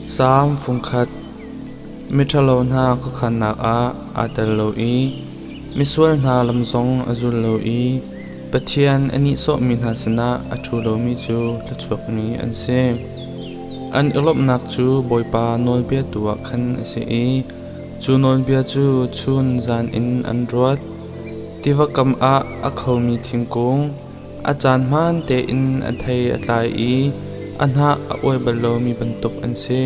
Salm fungkhat. Miṭhalo hna khuakhannak ah aa tel lo i misual hna lam zong a zul lo i Pathian a nihsawhmi hna sinah a ṭhu lomi cu thluachuakmi an si. An i lawmhnak cu Bawipa nawlbia tu ah khan a si i cu nawlbia cu chun zan in an ruat. Tiva kam ah a khomi thingkung, a caan hmaan tein a thei a tlai i a hnah a uai bal lomi bantuk an si.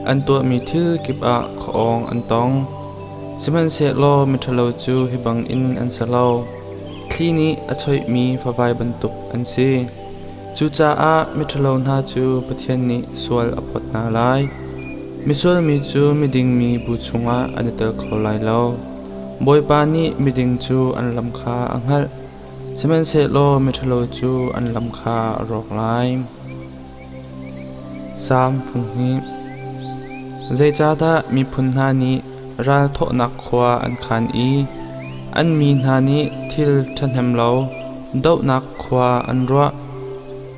An tuahmi thil kip ah khuaawng an tong. Sihmanhsehlaw miṭhalo cu hi bangin an si lo. Thli nih a choihmi favai bantuk an si. Cucaah miṭhalo hna cu Pathian nih sual a phawt hna lai. Misual mi cu miding mi bu chungah an i tel kho lai lo. Bawipa nih miding cu an lam kha a hngalh, sihmanhsehlaw miṭhalo cu an lam kha a rawk lai. Salm 2. Zeicahdah miphun hna nih ral thawhnak khua an khan i an mi hna nih thil ṭhahnem lo dohnak khua an ruah?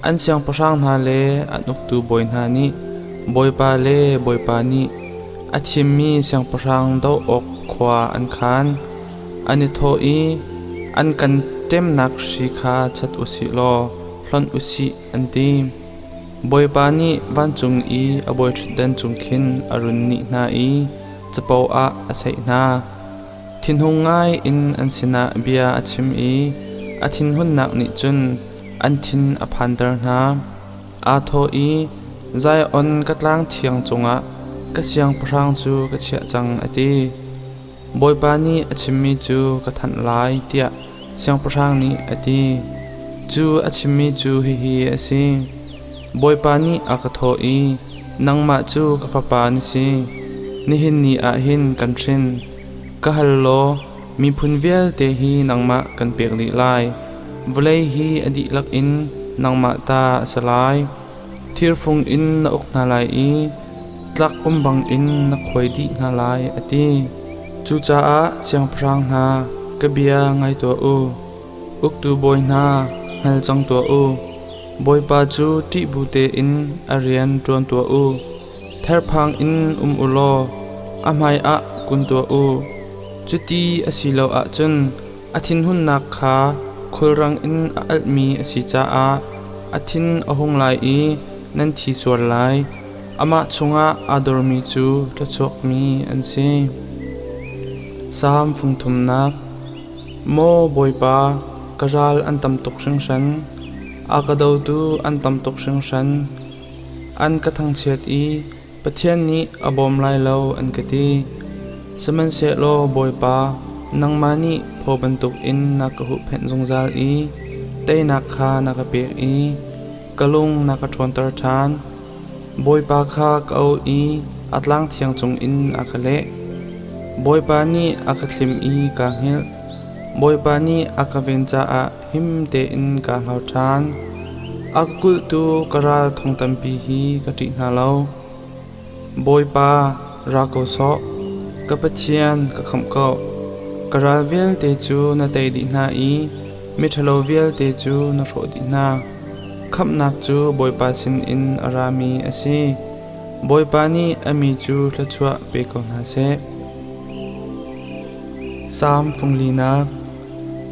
An siangpahrang hna le an uktu bawi hna nih Bawipa le Bawipa nih a thimmi siangpahrang doh awk khua an khan. An i thawh i, An kan ṭemnak hri kha chat u sih law hlonh u sih, an ti. Bawipa nih vancung i a bawiṭhutdan cung khin a run nih hna i capo ah a saih hna. Thinhung ngai in an sinah bia a chim i a thinhunnak nih cun an thin a phanter hna. Aa thawh i, Zion ka tlang thiang cungah ka siangpahrang cu ka chiah cang, a ti. Bawipa nih a chimmi cu ka thanh lai, tiah siangpahrang nih a ti. Cu a chimmi cu hihi a si: Bawipa nih a ka thawh i, Nangmah cu ka fapa na si, nihin ni ah hin kan hrin. Ka hal law miphun vialte hi nangmah kan pek dih lai. Vawlei hi a dihlak in nangmah ta a si lai. Thirfung in na uk hna lai i tlak um bangin na khuai dih hna lai, a ti. Cucaah siangpahrang hna, ka bia ngai tuah u. Uktu bawi hna, hngal cang tuah u. Bawipa cu ṭih bu tein a rian ṭuan tuah u. Therphang in um u law a hmaiah kun tuah u. Cuti a si lo ahcun a thinhunnak kha khulrang in a alhmi a si caah a thin a hung lai i nan thi sual lai. Amah chungah aa dormi cu thluachuakmi an si. Salm fungthumnak. Maw Bawipa, ka ral an tam tuk hringhran, a ka dotu an tam tuk hringhran. An ka thangchiat i Pathian nih a bawm lai lo an ka ti. Sihmanhsehlaw Bawipa, nangmah nih phaw bantukin na ka huhphenh zungzal i teinak kha na ka pek i ka lung na ka ṭhawnter ṭhan. Bawipa kha ka auh i a tlang thiang cungin a ka leh. Bawipa nih a ka thlim i kaa hngilh. Bawipa nih a ka ven caah him tein kaa hlau ṭhan. A ka kulhtu ka ral thong tampi hi ka ṭih hna lo. Bawipa, ra ko sawh! Ka Pathian, ka khamh ko. Ka ral vialte cu na tei dih hna i miṭhalo vialte cu na hrawh dih hna. Khamhnak cu Bawipa sinin a rami a si. Bawipa nih a mi cu thluachuah pe ko hna seh. Salm funglinak.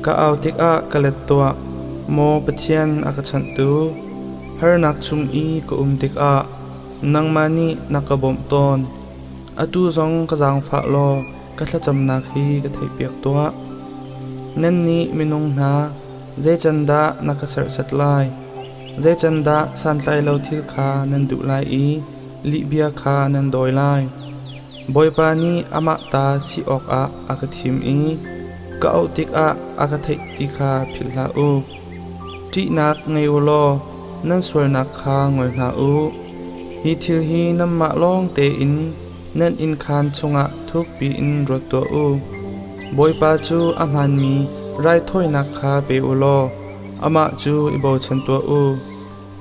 Ka au tikah ka let tuah, maw Pathian a ka chanhtu. Harnak chung i ka um tikah nangmah nih na ka bawmh tawn. Atu zong ka zaangfah law ka thlacamnak hi ka theihpiak tuah. Nannih minung hna, zei can dah na ka serhsat lai? Zei can dah santlai lo thil kha nan duh lai i lihbia kha nan dawi lai? Bawipa nih amah ta si awkah a ka thim i ka auh tikah a ka theih ti kha philh hlah u. Ṭihnak ngei u law nan sualnak kha ngol hna u. Hi thil hi nanmah lawng tein nan innkhaan chungah thukpi in ruat tuah u. Bawipa cu a hmaanmi raithawinak kha pe u law amah cu i bochan tuah u.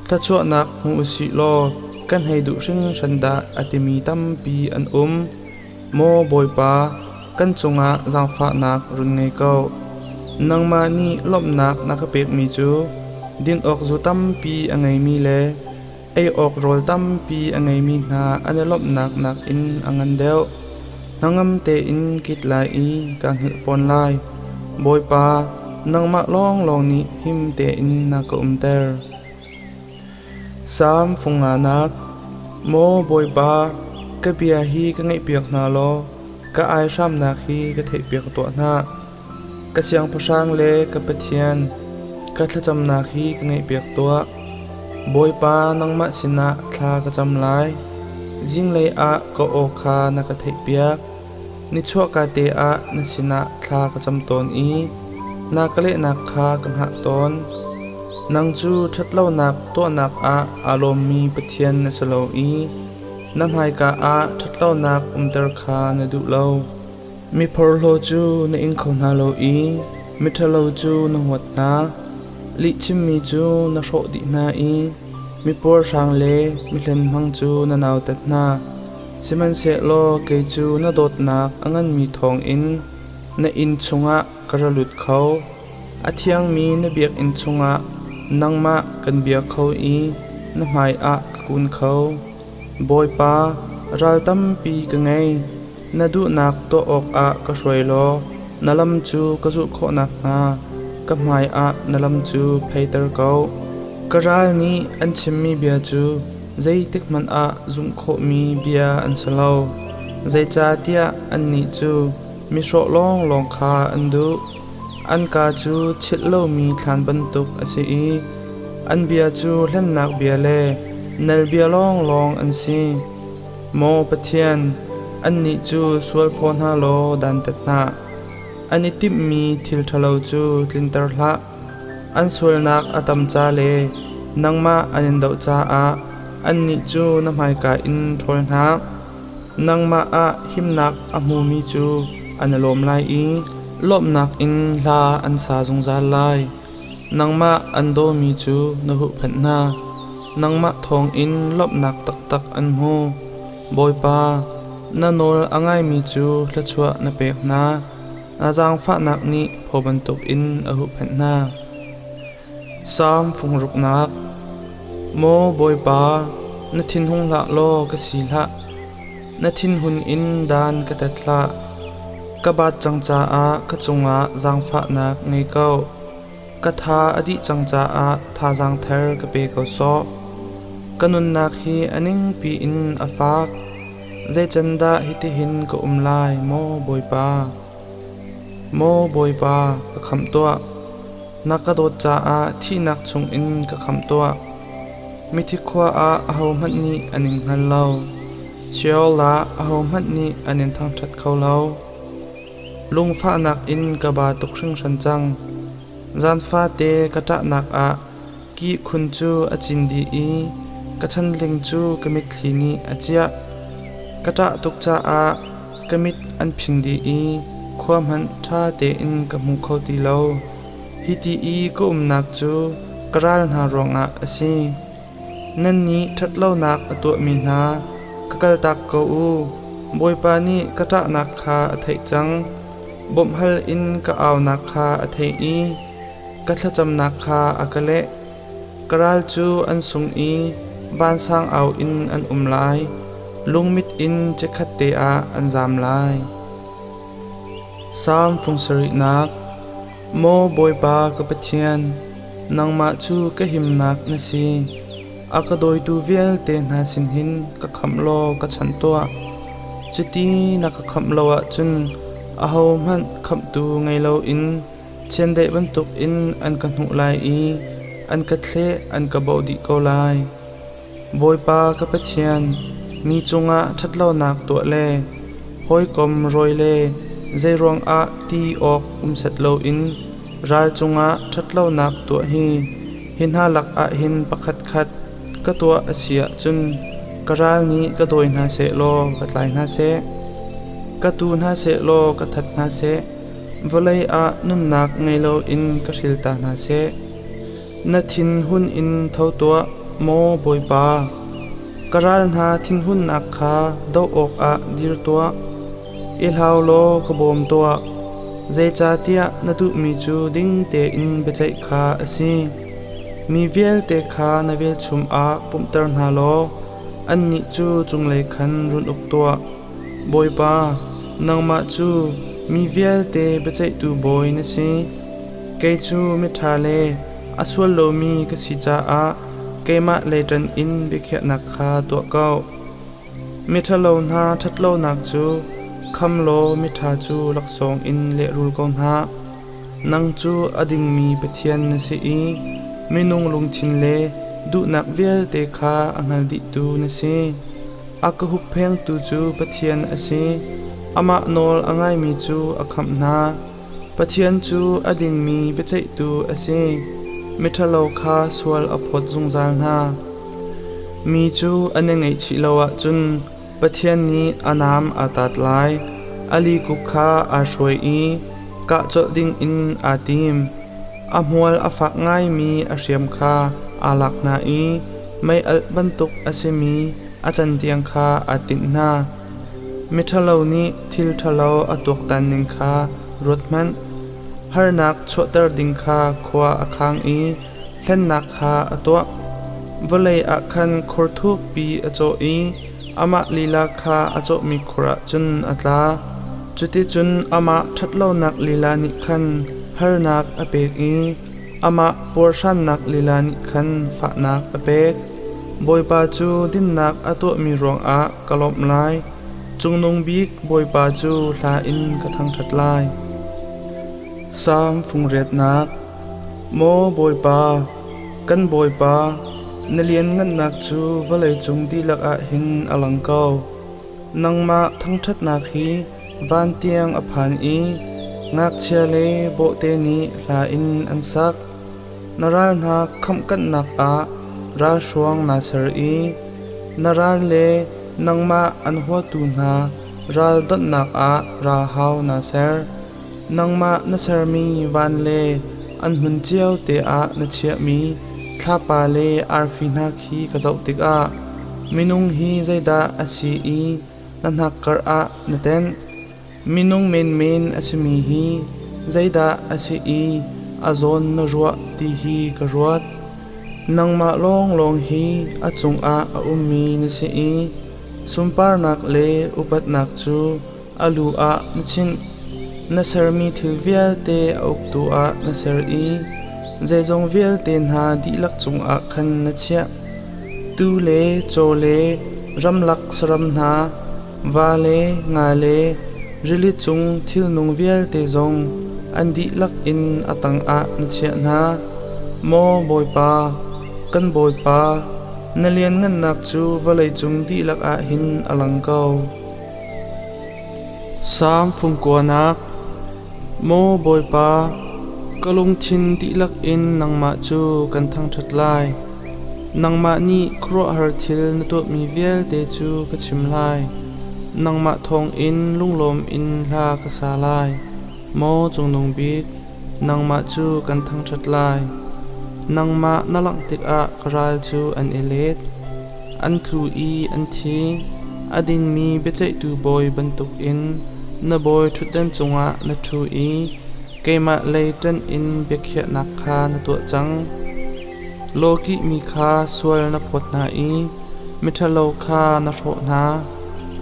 Thluachuahnak hmu u sih law kan hei duh hringhran dah a timi tampi an um. Maw Bawipa, kan cungah zaangfahnak run ngei ko. Nangmah nih lawmhnak na ka pekmi cu din awk zu tampi a ngeimi le Ei awk rawl tampi a ngeimi hna an i lawmhnak nakin a ngan deuh. Hnangam tein kit lai i kaa hngilh fawn lai. Bawipa, nangmah lawnglawng nih him tein na ka umter. Salm funganak. Maw Bawipa, ka bia hi ka ngaihpiak hna law ka aihramnak hi ka theihpiak tuah hna. Ka siangpahrang le ka Pathian, ka thlacamnak hi ka ngaihpiak tuah. Bawipa, nangmah sinah thla ka cam lai. Zinglei ah ka aw kha na ka theihpiak. Nichuahkate ah na sinah thla ka cam tawn i na ka lehnak kha ka hngah tawn. Nang cu ṭhatlonak tuahnak ah aa lawmmi Pathian na si lo i na hmaika ah ṭhatlonak umter kha na duh lo. Mi phorhlaw cu na ing kho hna lo i miṭhalo cu na huat hna. Lihchimmi cu na hrawh dih hna i mipuarhrang le mihlenhmang cu na nautat hna. Sihmanhsehlaw kei cu na dawtnak a nganmi thawngin na inn chungah ka ra lut kho. A thiangmi na biakinn chungah nangmah kan bia kho i na hmaiah ka kun kho. Bawipa, ral tampi ka ngei. Na duhnak tuah awkah ka hruai law na lam cu ka zulh khawh nakhnga ka hmaiah na lam cu pheiter ko. Ka ral nih an chimmi bia cu zeitikhmanh ah zumh khawhmi bia an si lo, zeicahtiah annih cu mihrawh lawnglawng kha an duh. An kaa cu chilh lomi thlan bantuk a si i an bia cu hlennak bia le nal bia lawnglawng an si. Maw Pathian, annih cu sual phaw hna law dantat hna. An i timhmi thil ṭhalo cu tlinter hlah. An sualnak a tam ca le nangmah an in doh caah annih cu na hmaika in ṭhawl hna. Nangmah ah himnak a hmumi cu an i lawm lai i lawmhnak in hla an sa zungzal lai. Nangmah an dawmi cu na huhphenh hna. Nangmah thawngin lawmhnak taktak an hmu. Bawipa, na nawl a ngaimi cu thluachuah na pek hna. Na zaangfahnak nih phaw bantukin a huhphenh hna. Salm fungruknak. Maw Bawipa, na thinhung hlah law ka si hlah. Na thinhun in dan ka tat hlah. Ka baat cang caah ka cungah zaangfahnak ngei ko. Ka tha a dih cang caah thazaang thar ka pe ko sawh. Ka nunnak hi a ningpi in a fak. Zeicandah hitihin ka um lai, maw Bawipa? Maw Bawipa, ka khamh tuah. Na ka dawt caah thihnak chungin ka khamh tuah. Mithi khua ah ahohmanh nih an in hngal lo. Sheol ah ahohmanh nih an in thangṭhat kho lo. Lungfahnak in ka ba tuk hringhran cang. Zan fate ka ṭahnak ah kihkhun cu a cin dih i ka chanhling cu ka mitthli nih a ciah. Ka ṭah tuk caah ka mit an phing dih i khua hmanh ṭha tein ka hmu kho ti lo. Hiti i ka umnak cu ka ral hna ruangah a si. Nannih ṭhatlonak a tuahmi hna, ka kaltak ko u. Bawipa nih ka ṭahnak kha a theih cang. Bawmhhal in ka aunak kha a theih i ka thlacamnak kha a ka leh. Ka ral cu an sung i vansang au in an um lai. Lungmit in chikkhat te ah an zam lai. Salm fung sarihnak. Maw Bawipa ka Pathian, nangmah cu ka himnak na si. A ka dawitu vialte hna sin hin ka khamh law ka chanh tuah. Cuti na ka khamh lo ahcun ahohmanh khamhtu ngei loin chiandeih bantukin an ka hnuh lai i an ka thleh an ka bawh dih ko lai. Bawipa ka Pathian, mi cungah ṭhatlonak tuah le hawikom rawi le zeiruangah ti awk um set loin ral cungah ṭhatlonak tuah hi, hi hna lakah hin pakhatkhat ka tuah a si ahcun ka ral nih ka dawi hna seh law ka tlai hna seh, ka tu hna seh law ka that hna seh, vawlei ah nunnak ngei loin ka hril ta hna seh. Na thinhun in tho tuah, maw Bawipa! Ka ral hna thinhunnak kha doh awkah dir tuah. I hlau law ka bawm tuah, zeicahtiah na duhmi cu ding tein biaceih kha a si. Mi vialte kha na velchum ah pumhter hna law annih cu cunglei khan run uk tuah. Bawipa, nangmah cu mi vialte biaceihtu bawi na si. Kei cu miṭha le a sual lomi ka si caah keimah lei ṭan in biakhiahnak kha tuah ko. Miṭhalo hna ṭhatlonak cu kham law miṭha cu laksawng in lehrul ko hna. Nang cu a dingmi Pathian na si i minung lungthin le duhnak vialte kha a hngal dihtu na si. A ka hupphengtu cu Pathian a si. Amah nawl a ngaimi cu a khamh hna. Pathian cu a dingmi biaceihtu a si. Miṭhalo kha sual a phawt zungzal hna. Mi cu an i ngaihchih lo ahcun Pathian nih a naam aa tat lai. A likuk kha aa hruai i kah colh dingin aa tim. A hmual a fak ngaimi a hriam kha aa lak hna i mei-alh bantuk a simi a cantiang kha aa tinh hna. Miṭhalo nih thil ṭhalo a tuaktan ning kha ruat hmanh. Harnak chuahter ding kha khua a khang i hlennak kha a tuah. Vawlei ah khan khur thukpi a cawh i amah lila kha a cawhmi khur ah cun a tla. Cuticun amah ṭhatlonak lila nih khan harnak a pek i amah puarhrannak lila nih khan fahnak a pek. Bawipa cu dinnak a tuahmi ruangah ka lawmh lai. Cungnung Bik Bawipa cu hla in ka thangṭhat lai. Salm fungriatnak. Maw Bawipa, kan Bawipa, na lianngannak cu vawleicung dihlak ah hin a lang ko. Nangmah thangṭhatnak hi van tiang a phan i ngakchia le bawhte nih hla in an sak. Na ral hna khamhkanhnak ah ralhruang naa ser i na ral le nangmah an huatu hna ral donhnak ah ralhau naa ser. Nangmah na sermi van le an hmun cio te ah na chiahmi thlapa le arfi hna khi ka zoh tikah minung hi zeidah a si i na hnakkar ah na tenh? Minung menmen a simi hi zeidah a si i a zawn na ruah ti hi ka ruat. Nangmah lawnglawng hi a cungah a ummi na si i sunparnak le upatnak cu a lu ah na chinh. Na sermi thil vialte a uktu ah na ser i zeizong vialte hna dihlak cungah khan na chiah. Tuu le caw le ramlak saram hna, va le nga le rili cung thilnung vialte zong an dihlak in a tangah na chiah hna. Maw Bawipa, kan Bawipa, na lianngannak cu vawleicung dihlak ah hin a lang ko. Salm fungkuanak. Maw Bawipa, ka lungthin dihlak in nangmah cu kan thangṭhat lai. Nangmah nih khuaruahhar thil na tuahmi vialte cu ka chim lai. Nangmah thawngin lunglawm in hla ka sa lai. Maw Cungnung Bik, nangmah cu kan thangṭhat lai. Nangmah na langh tikah ka ral cu an i let. An tlu i an thi. A dingmi biaceihtu bawi bantukin na bawi ṭhutdan cungah na ṭhu i keimah lei ṭanh in biakhiahnak kha na tuah cang. Lawkihmi kha sual na phawt hna i miṭhalo kha na hrawh hna.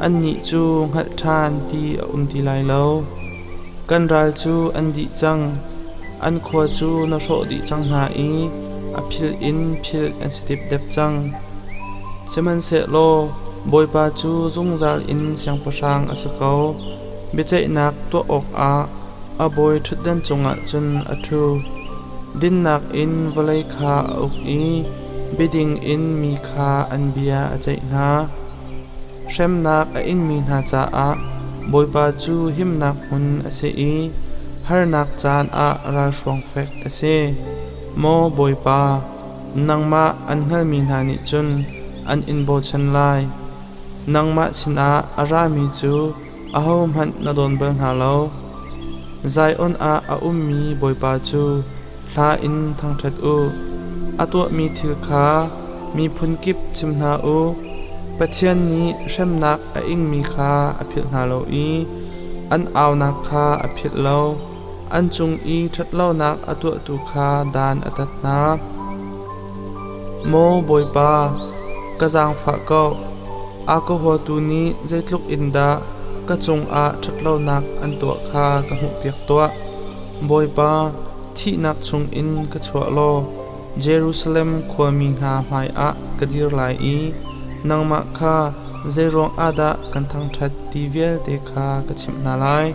Annih cu hngalh ṭhan ti a um ti lai lo. Kan ral cu an dih cang. An khua cu na hrawh dih cang hna i a philh in philh an si dipdep cang. Sihmanhsehlaw Bawipa cu zungzal in siangpahrang a si ko. Biaceihnak tuah awkah a bawi ṭhutdan cungah cun a ṭhu. Dinnak in vawlei kha a uk i biading in mi kha an bia a ceih hna. Hremnak a inmi hna caah Bawipa cu himnak hmun a si i harnak caan ah ralhruang fek a si. Maw Bawipa, nangmah an hngalmi hna nih cun an in bochan lai. Nangmah sinah a rami cu ahohmanh na dawn bal hna lo. Zion ah a ummi Bawipa cu hla in thangṭhat u. A tuahmi thil kha miphun kip chim hna u. Pathian nih hremnak a ingmi kha a philh hna lo i an aunak kha a philh lo. An cung i ṭhatlonak a tuahtu kha dan a tat hna. Maw Bawipa, ka zaangfah ko. A ka huatu nih zeitluk in dah ka cungah ṭhatlonak an tuah kha ka hmuhpiak tuah. Bawipa, thihnak chungin ka chuah law Jerusalem khuami hna hmaiah ka dir lai i nangmah kha zeiruang ah dah kan thangṭhat ti vialte kha ka chimh hna lai.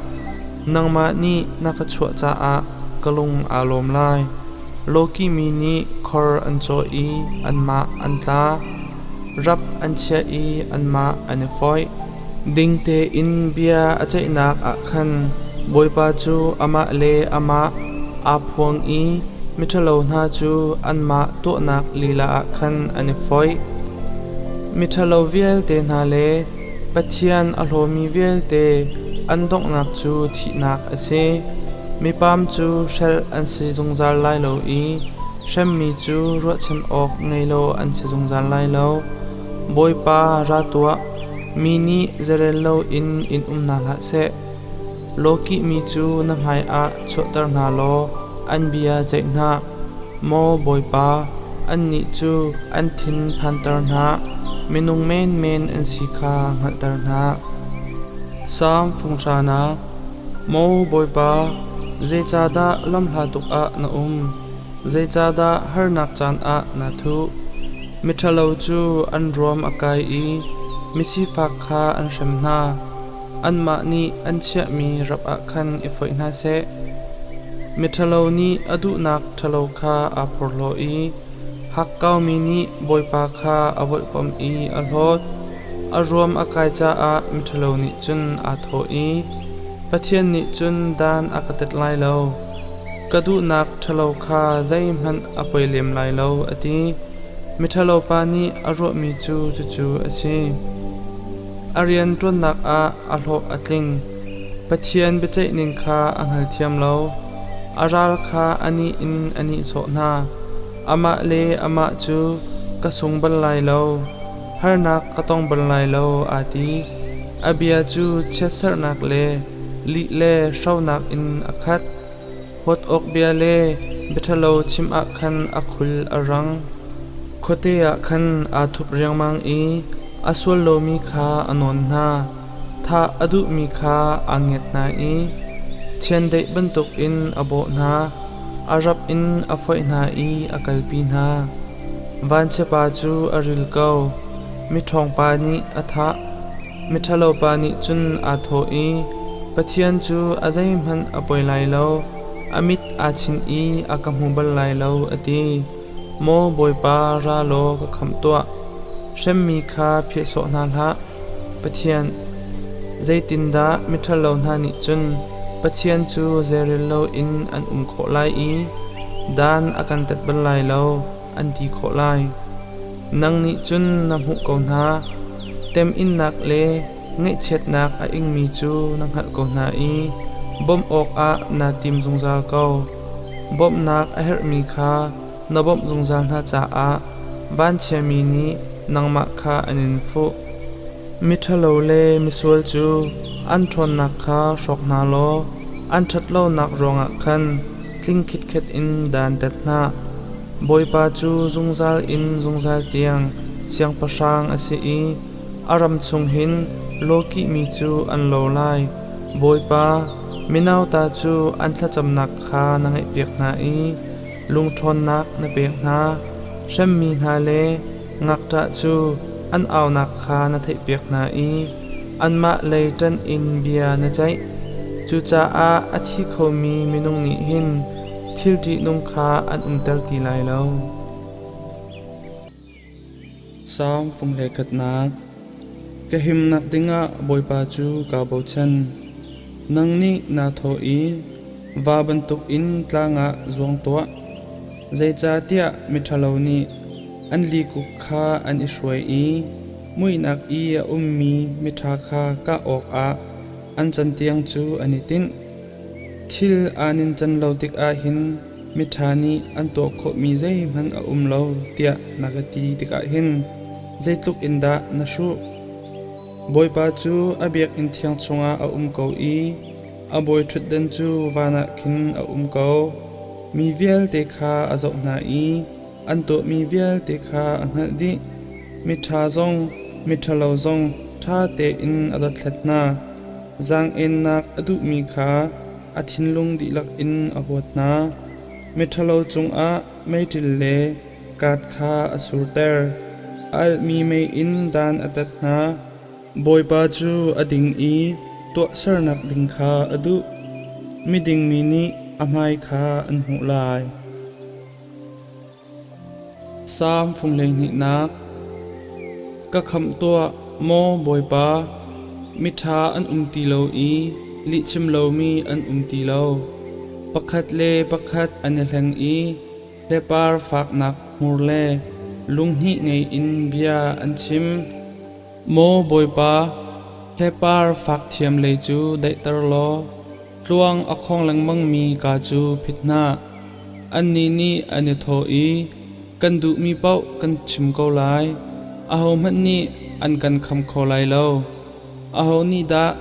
Nangmah nih na ka chuah caah ka lung aa lawm lai. Lawkihmi nih khor an cawh i anmah an tla. Rap an chiah i anmah an i foih. Ding tein bia a ceihnak ah khan Bawipa cu amah le amah aa phuang i miṭhalo hna cu anmah tuahnak lila ah khan an i foih. Miṭhalo vialte hna le Pathian a hlawmi vialte an donghnak cu thihnak a si. Mipam cu hrelh an si zungzal lai lo i hremmi cu ruahchan awk ngei lo an si zungzal lai lo. Bawipa, ra tuah! Mi nih zeirel loin in um hna hlah seh. Lawkihmi cu na hmaiah chuahter hna law an bia ceih hna. Maw Bawipa, annih cu an thin phanter hna, minung menmen an si kha hngalhter hna. Salm fung hranak. Maw Bawipa, zeicahdah lamhla tuk ah na um? Zeicahdah harnak caan ah naa thuh? Miṭhalo cu an ruam a kai i misifak kha an hrem hna. Anmah nih an chiahmi rap ah khan i foih hna seh. Miṭhalo nih a duhnak ṭhalo kha aa porhlaw i hakkaumi nih Bawipa kha a volhpamh i a hlawt. A ruam a kai caah miṭhalo nih cun aa thawh i, Pathian nih cun dan a ka tet lai lo. Ka duhnak ṭhalo kha zeihmanh a poi lem lai lo, a ti. Miṭhalo pa nih a ruahmi cu cucu a si. A rian ṭuannak ah a hlawh a tling. Pathian biaceihning kha a hngalthiam lo. A ral kha a nih in a nihsawh hna. Amah le amah cu ka sung bal lai lo, harnak ka tong bal lai lo, aa ti. A bia cu chiatserhnak le lih le hronak in a khat. Huat awk bia le biaṭhalo chim ah khan a khul a rang. Khuate ah khan aa thup riangmang i a sual lomi kha a nawn hna. Thah a duhmi kha aa ngiat hna i chiandeih bantukin a bawh hna. A rap in a foih hna i a kalpi hna. Vanchiapa cu a ril ko. Miṭhawngpa nih a thah. Miṭhalopa nih cun aa thawh i, Pathian cu a zeihmanh a poi lai lo, a mit aa chinh i a ka hmu bal lai lo, a ti. Maw Bawipa, ra law ka khamh tuah. Hremmi kha philh sawh hna hlah. Pathian, zeitindah miṭhalo hna nih cun Pathian cu zeirel loin an um khawh lai i dan a kan tet bal lai lo, an ti khawh lai? Nang nih cun na hmuh ko hna. Temhinnak le ngaihchiatnak a ingmi cu na hngalh ko hna i bawmh awkah naa tim zungzal ko. Bawmhnak a herhmi kha na bawmh zungzal hna caah vanchiami nih nangmah kha an in fuh. Miṭhalo le misual cu an ṭhawnnak kha hrawk hna law an ṭhatlonak ruangah khan tling khitkhet in dan tat hna. Bawipa cu zungzal in zungzal tiang siangpahrang a si i a ram chung hin lawkihmi cu an lo lai. Bawipa, minauta cu an thlacamnak kha na ngaihpiak hna i lungṭhawnnak na pek hna. Hremmi hna le ngakṭah cu an aunak kha na theihpiak hna i anmah lei ṭanh in bia na ceih. Cucaah a thi khomi minung nih hin thil ṭihnung kha an umter ti lai lo. Salm fung hleikhatnak. Ka himnak dingah Bawipa cu kaa bochan. Nang nih naa thawh i, Va bantukin tlang ah zuang tuah. Zeicahtiah miṭhalo nih an likuk kha an i hruai i muihnak i a ummi miṭha kha kah awkah an cantiang cu an i tinh. Thil aa nincan lo tikah hin miṭha nih an tuah khawhmi zeihmanh a um lo tiah na ka ti tikah hin zeitluk in dah na hruh? Bawipa cu a biakinn thiang chungah a um ko i a bawiṭhutdan cu van ah khin a um ko. Mi vialte kha a zoh hna i an tuahmi vialte kha a hngalh dih. Miṭha zong miṭhalo zong ṭha tein a dothlat hna. Zaang-ennak a duhmi kha a thinlung dihlak in a huat hna. Miṭhalo cungah meiṭil le kaat kha a surter. A alhmi mei in dan a tat hna. Bawipa cu a ding i tuahsernak ding kha a duh. Miding mi nih a hmai kha an hmuh lai. Salm fung hleihnihnak. Ka khamh tuah, maw Bawipa, miṭha an um ti lo i lihchim lomi an um ti lo. Pakhat le pakhat an i hleng i hlepar faknak hmur le lunghnih ngei in bia an chim. Maw Bawipa, hlepar fak thiam lei cu daihter law tluang a khong lengmangmi ka cu phit hna. Annih nih an i thawh i, Kan duhmi paoh kan chim ko lai, ahohmanh nih an kan kham kho lai lo. Aho nih dah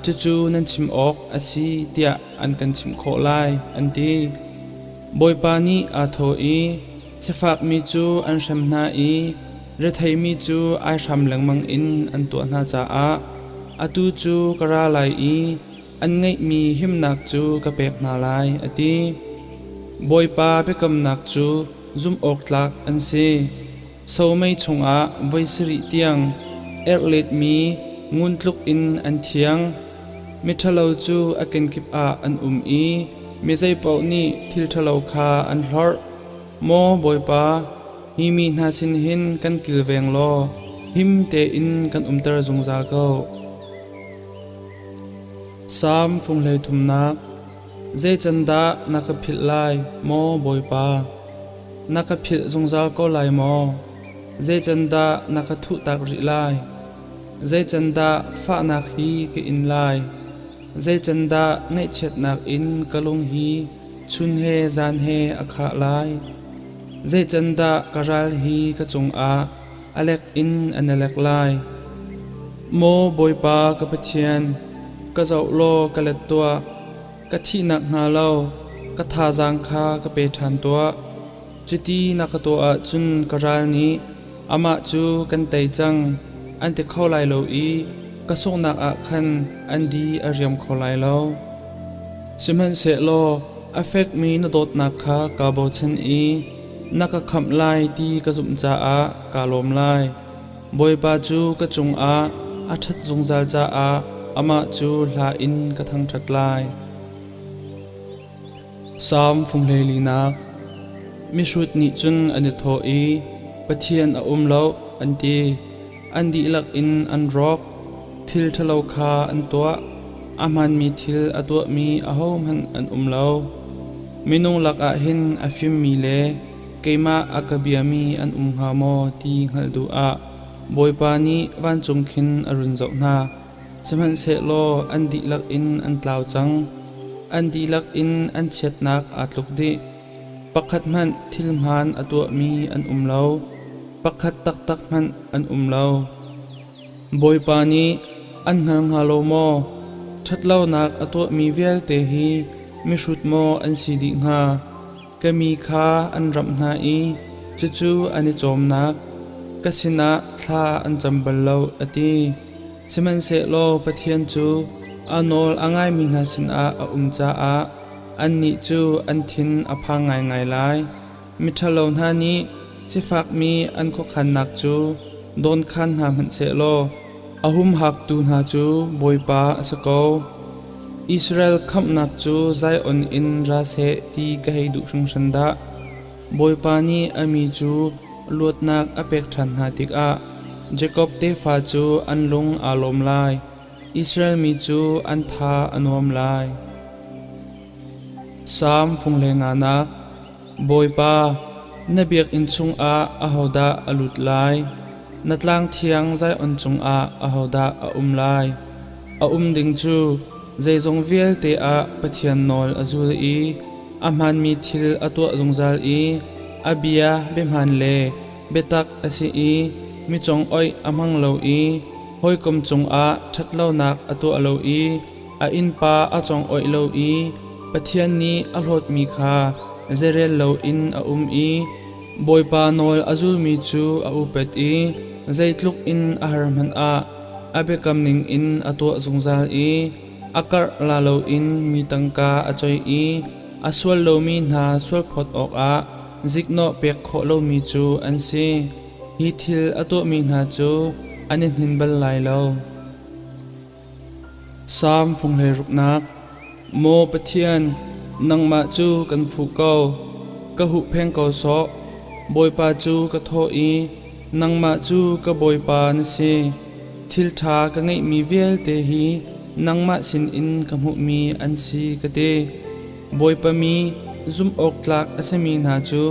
cucu nan chim awk a si tiah an kan chimh khawh lai, an ti. Bawipa nih aa thawh i, Sifakmi cu an hrem hna i retheimi cu aihram lengmang in an tuah hna caah atu cu ka ra lai i an ngeihmi himnak cu ka pek hna lai, a ti. Bawipa biakamnak cu zumhawktlak an si. Somei chungah voi sarih tiang erhletmi ngun tluk in an thiang. Miṭhalo cu a kenkip ah an um i mi zeipaoh nih thil ṭhalo kha an hlorh. Maw Bawipa, hi mi hna sin hin kan kilveng law him tein kan umter zungzal ko. Salm fung hleithumnak. Zei can dah na ka philh lai, maw Bawipa? Na ka philh zungzal ko lai maw? Zei can dah na ka thuhtak rih lai? Zei can dah fahnak hi ka in lai? Zei can dah ngaihchiatnak in ka lung hi chun he zan he a khah lai? Zei can dah ka ral hi ka cungah a lek in an i lek lai? Maw Bawipa ka Pathian, ka zoh law ka let tuah. Ka thihnak hnga lo, ka thazaang kha ka pe ṭhan tuah. Cuti na ka tuah ahcun ka ral nih amah cu kan tei cang an ti kho lai lo i ka sunghnak ah khan an di a riam kho lai lo. Sihmanhsehlaw a fekmi na dawtnak kha kaa bochan i na ka khamh lai ti ka zumh caah kaa lawm lai. Bawipa cu ka cungah a ṭhat zungzal caah amah cu hla in ka thangṭhat lai. Salm fung hleilinak. Mihrut nih cun an i thawh i, Pathian a um lo, an ti. An dihlak in an rawk. Thil ṭhalo kha an tuah. A hmaanmi thil a tuahmi ahohmanh an um lo. Minung lakah hin a fimmi le keimah a ka biami an um hnga maw ti hngalh duh ah Bawipa nih vancung khin a run zoh hna. Sihmanhsehlaw an dihlak in an tlau cang. An dihlak in an chiatnak aa tluk dih. Pakhat hmanh thil hmaan a tuahmi an um lo. Pakhat taktak hmanh an um lo. Bawipa nih an hngal hnga lo maw? Ṭhatlonak a tuahmi vialte hi mihrut maw an si dih hnga? Ka mi kha an ramh hna i cucu an i cawmnak, ka sinah thla an cam bal lo, a ti. Sihmanhsehlaw Pathian cu a nawl a ngaimi hna sinah a um caah annih cu an thin a phang ngaingai lai. Miṭhalo hna nih sifakmi an khuakhannak cu dawnkhan hna hmanh sehlaw a humhaktu hna cu Bawipa a si ko. Israel khamhnak cu Zion in ra seh ti ka hei duh hringhran dah! Bawipa nih a mi cu luatnak a pek ṭhan hna tikah Jakob tefa cu an lung aa lawm lai, Israel mi cu an tha a nuam lai. Salm fung hleinganak. Bawipa, na biakinn chungah ahodah a lut lai? Na tlang thiang Zion cungah ahodah a um lai? A um ding cu zeizong vialte ah Pathian nawl a zul i a hmaanmi thil a tuah zungzal i a bia biahmaan le biatak a si i mi congoih a hmang lo i hawikom cungah ṭhatlonak a tuah lo i a innpa a congoih lo i Pathian nih a hlawtmi kha zeirel loin a um i. Bawipa nawl a zulmi cu a upat i zeitluk in a har hmanh ah a biakam ningin a tuah zungzal i a karh la loin mi tangka a coih i a sual lomi hna sualphawt awkah ziknawh pek khawh lomi cu an si. Hi thil a tuahmi hna cu an i hnin bal lai lo. Salm fung hleiruknak. Maw Pathian, nangmah cu kan fuh ko, ka huhphenh ko sawh. Bawipa cu ka thawh i, nangmah cu ka Bawipa na si. Thil ṭha ka ngeihmi vialte hi nangmah sinin ka hmuhmi an si ka ti. Bawipa mi zumhawktlak a simi hna cu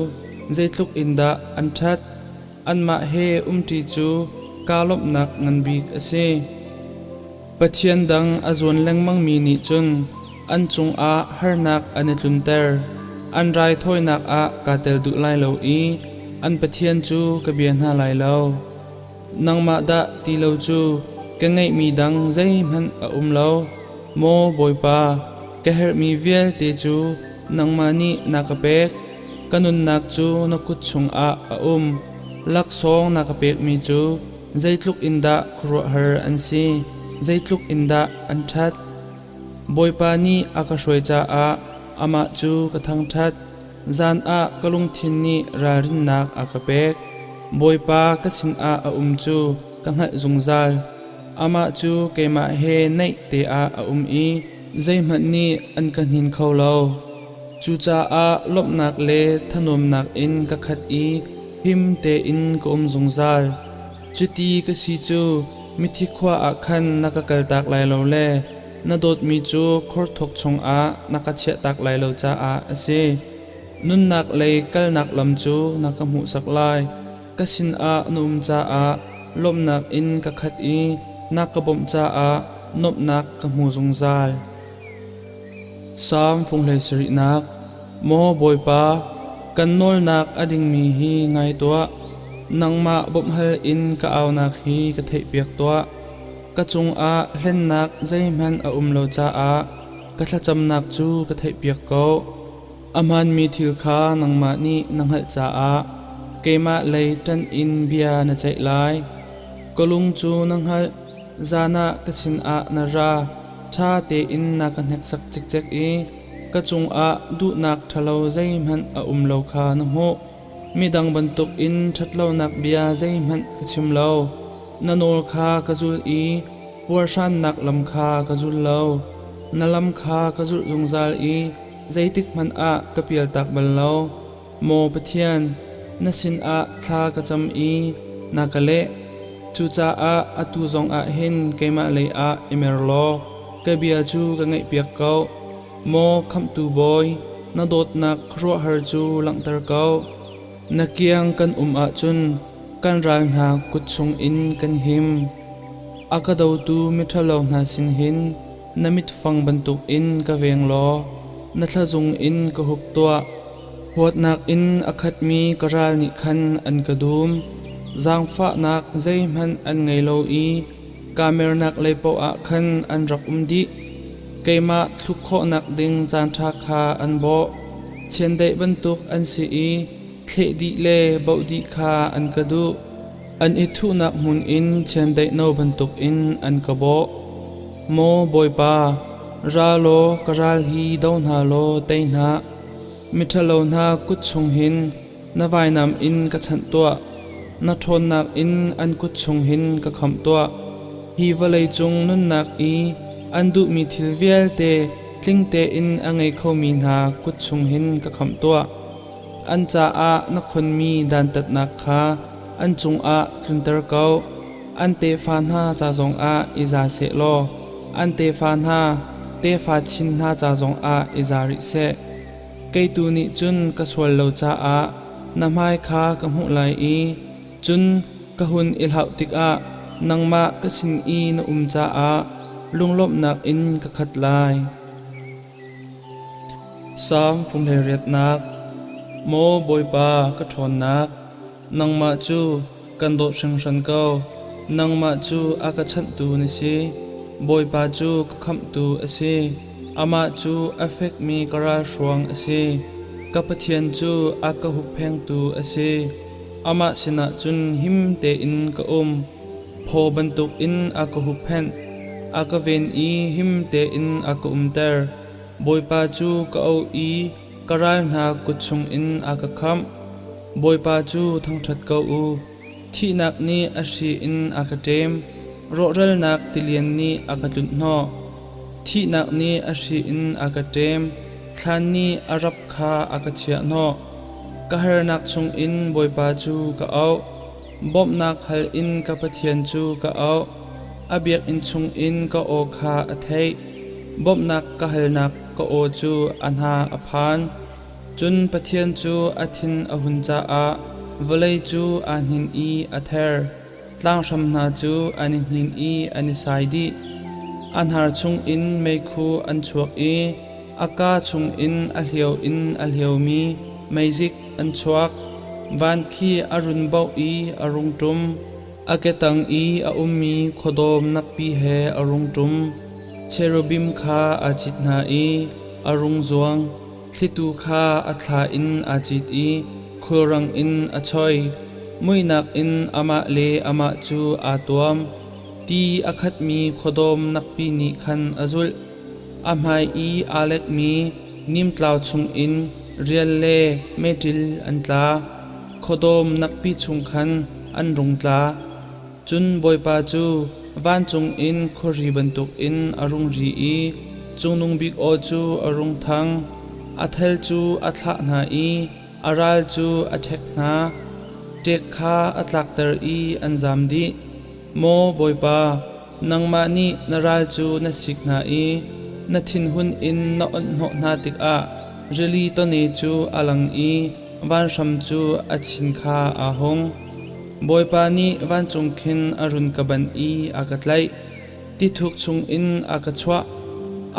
zeitluk in dah an ṭhat! Anmah he umṭi cu kaa lawmhnak ngan bik a si. Pathian dang a zuan lengmangmi nih cun an cungah harnak an i tlunter. An raithawinak ah kaa tel duh lai lo i an Pathian cu ka bia hna lai lo. Nangmah dah ti lo cu ka ngeihmi dang zeihmanh a um lo. Maw Bawipa, ka herhmi vialte cu nangmah nih na ka pek. Ka nunnak cu na kut chungah a um. Laksawng na ka pekmi cu zeitluk in dah khuaruahhar an si, zeitluk in dah an ṭhat. Bawipa nih a ka hruai caah amah cu ka thangṭhat. Zan ah ka lungthin nih ralrinnak a ka pek. Bawipa ka sinah a um cu ka hngalh zungzal. Amah cu keimah he naih te ah a um i zeihmanh nih an ka hnin kho lo. Cucaah lawmhnak le thanuamnak in ka khat i him tein ka um zungzal. Cuti ka si cu mithi khua ah khan na ka kaltak lai lo le na dawtmi cu khorthuk chungah na ka chiahtak lai lo caah a si. Nunnak lei kalnak lam cu na ka hmuhsak lai. Ka sinah na um caah lawmhnak in ka khat i na ka bawmh caah nuamhnak ka hmu zungzal. Salm fung hlei sarihnak. Maw Bawipa, kan nawlnak a dingmi hi ngai tuah. Nangmah bawmhhal in ka aunak hi ka theihpiak tuah. Ka cungah hlennak zeihmanh a um lo caah ka thlacamnak cu ka theihpiak ko. A hmaanmi thil kha nangmah nih na hngalh caah keimah lei ṭanh in bia na ceih lai. Ka lung cu na hngalh, zan ah ka sinah na ra, ṭha tein na ka hneksak cikcek i ka cungah duhnak ṭhalo zeihmanh a um lo kha na hmuh. Midang bantukin ṭhatlonak bia zeihmanh ka chim lo. Na nawl kha ka zul i puarhrannak lam kha ka zul lo. Na lam kha ka zulh zungzal i zeitikhmanh ah ka pialtak bal lo. Maw Pathian, na sinah thla ka cam i na ka leh. Cucaah atu zongah hin keimah lei ah i mer law ka bia cu ka ngaihpiak ko. Maw Khamhtu Bawi, na dawtnak khuaruahhar cu langhter ko. Na kiang kan um ahcun kan ral hna kut chungin kan him. A ka dotu miṭhalo hna sin hin na mitfang bantukin ka veng law na thlazung in ka hup tuah. Huatnak in a khatmi ka ral nih khan an ka dum. Zaangfahnak zeihmanh an ngei lo i kaa mernak lei paoh ah khan an rak um dih. Keimah thluk khawhnak ding caanṭha kha an bawh. Chiandeih bantuk an si i thleh dih le boh dih kha an ka duh. An i thuhnak hmun in chiandeih no bantukin an ka bawh. Maw Bawipa, ra law ka ral hi do hna law tei hna. Miṭhalo hna kut chung hin na vainam in ka chanh tuah. Na ṭhawnnak in an kut chung hin ka khamh tuah. Hi vawlei cung nunnak i an duhmi thil vialte tling tein a ngei khomi hna kut chung hin ka khamh tuah. An caah na khonmi dantatnak kha an cungah tlunter ko. An tefa hna ca zongah i za seh law an tefa hna tefa chin hna ca zongah i za rih seh. Kei tu nih cun ka sual lo caah na hmai kha ka hmuh lai i cun ka hun i hlauh tikah nangmah ka sin i na um caah lunglawmhnak in ka khat lai. Salm fung hleiriatnak. Maw Bawipa ka ṭhawnnak, nangmah cu kan dawt hringhran ko. Nangmah cu a ka chanhtu na si. Bawipa cu ka khamhtu a si. Amah cu a fekmi ka ralhruang a si. Ka Pathian cu a ka hupphengtu a si. Amah sinah cun him tein ka um. Phaw bantukin a ka hupphenh, a ka ven i him tein a ka umter. Bawipa cu ka auh i ka ral hna kut chungin a ka khamh. Bawipa cu thangṭhat ko u. Thihnak nih a hri in a ka ṭem, rawhralnak tilian nih a ka tlunhhnawh. Thihnak nih a hri in a ka ṭem, thlan nih a rap kha a ka chiahhnawh. Ka harnak chungin Bawipa cu ka auh. Bawmhnak hal in ka Pathian cu ka auh. A biakinn chungin ka aw kha a theih. Bawmhnak ka halnak ka aw cu a hna a phan. Cun Pathian cu a thin a hun caah vawlei cu aa hnin i a ther. Tlanghram hna cu an i hnin i an i sai dih. A hnar chungin meikhu an chuak i a kaa chungin a hlio in a hliomi meizik an chuak. Van khi a run boh i a rung ṭum. A ketang i a ummi khuadawm nakpi he a rung ṭum. Cherubim kha aa cit hna i a rung zuang. Thlitu kha a thla in aa cit i khulrang in a choi. Muihnak in amah le amah cu aa tuam. Ti a khatmi khuadawm nakpi nih khan a zulh. A hmai i aa lekmi nimtlau chungin rial le meṭil an tla. Khuadawm nakpi chung khan an rung tla. Cun Bawipa cu vancung in khuari bantukin a rung ri i Cungnung Bik aw cu a rung thang. A thel cu a thlah hna i a ral cu a ṭhek hna. Ṭek kha a tlakter i an zam dih. Maw Bawipa, nangmah nih na ral cu na sik hna i na thinhun in na onhhnawh hna tikah rili tawne cu a lang i vanhram cu a chin kha aa hung. Bawipa nih vancung khin a run ka banh i a ka tlaih. Tithuk chungin a ka chuah.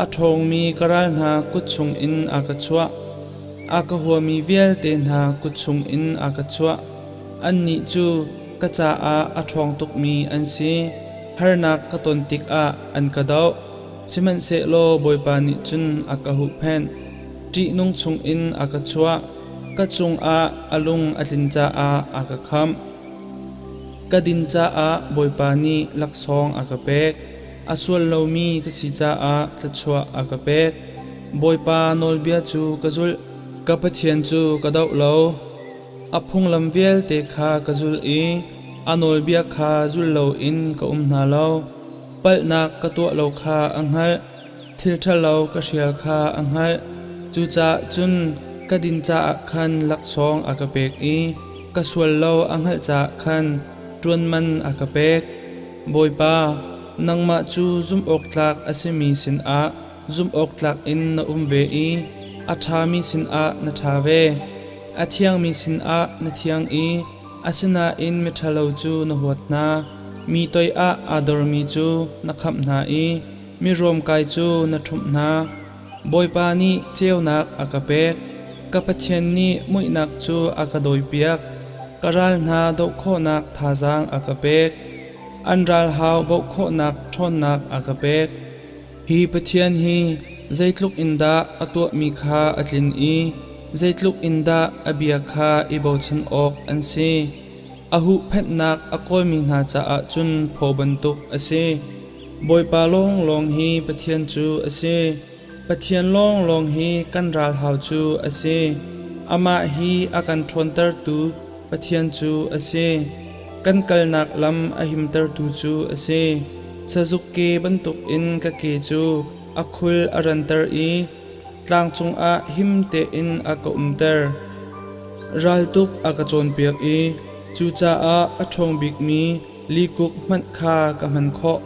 A ṭhawngmi ka ral hna kut chungin a ka chuah. A ka huami vialte hna kut chungin a ka chuah. Annih cu ka caah a ṭhawng tukmi an si. Harnak ka ton tikah an ka doh. Sihmanhsehlaw Bawipa nih cun a ka huhphenh. Ṭihnung chungin a ka chuah. Ka cungah a lung a tlin caah a ka khamh. Ka din caah Bawipa nih laksawng a ka pek. A sual lomi ka si caah thluachuah a ka pek. Bawipa nawlbia cu ka zulh. Ka Pathian cu ka doh lo. A phunglam vialte kha ka zulh i a nawlbia kha zul loin ka um hna lo. Palhnak ka tuah lo kha a hngalh. Thil ṭhalo ka hrial kha a hngalh. Cucaah cun ka din caah khan laksawng a ka pek i ka sual lo a hngalh caah khan ṭuan man a ka pek. Bawipa, nangmah cu zumhawktlak a simi sinah zumhawktlak in na um ve i a ṭhami sinah na ṭha ve. A thiangmi sinah na thiang i asinain miṭhalo cu na huat hna. Mi toiah aa dormi cu na khamh hna i Mi ruamkai cu na ṭhumh hna. Bawipa nih ceunak a ka pek. Ka Pathian nih muihnak cu a ka dawipiak. Ka ral hna doh khawhnak thazaang a ka pek. An ralhau bauh khawhnak ṭhawnnak a ka pek. Hi Pathian hi zeitluk in dah a tuahmi kha a tlin i zeitluk in dah a bia kha i bochan awk an si. A huhphenhnak a kawlmi hna caah cun phaw bantuk a si. Bawipa lawnglawng hi Pathian cu a si. Pathian lawnglawng hi kan ralhau cu a si. Amah hi a kan ṭhawntertu Pathian cu a si. Kan kalnak lam a himtertu cu a si. Sazuk ke bantukin ka ke cu a khul a ranter i tlang cungah him tein a ka umter. Raltuk a ka cawnpiak i cucaah a ṭhawng bikmi Likuk hmanh kha ka hman khawh.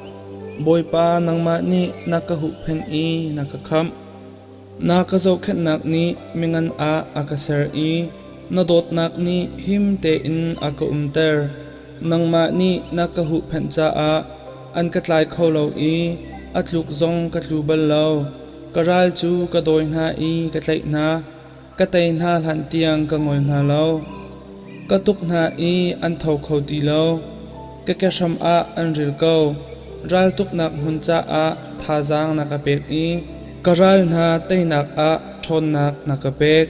Bawipa nangmah nih na ka huhphenh i na ka khamh. Na ka zohkhenhnak nih mingan ah a ka ser i na dawtnak nih him tein a ka umter. Nangmah nih na ka huhphenh caah an ka tlai kho lo i a tluk zong ka tlu bal lo. Ka ral cu ka dawi hna i ka tlaih hna. Ka tei hna hlan tiang ka ngol hna lo. Ka tuk hna i an tho kho ti lo. Ka kehram ah an ril ko. Raltuknak hmun caah thazaang na ka pek i ka ral hna teinak ah ṭhawnnak na ka pek.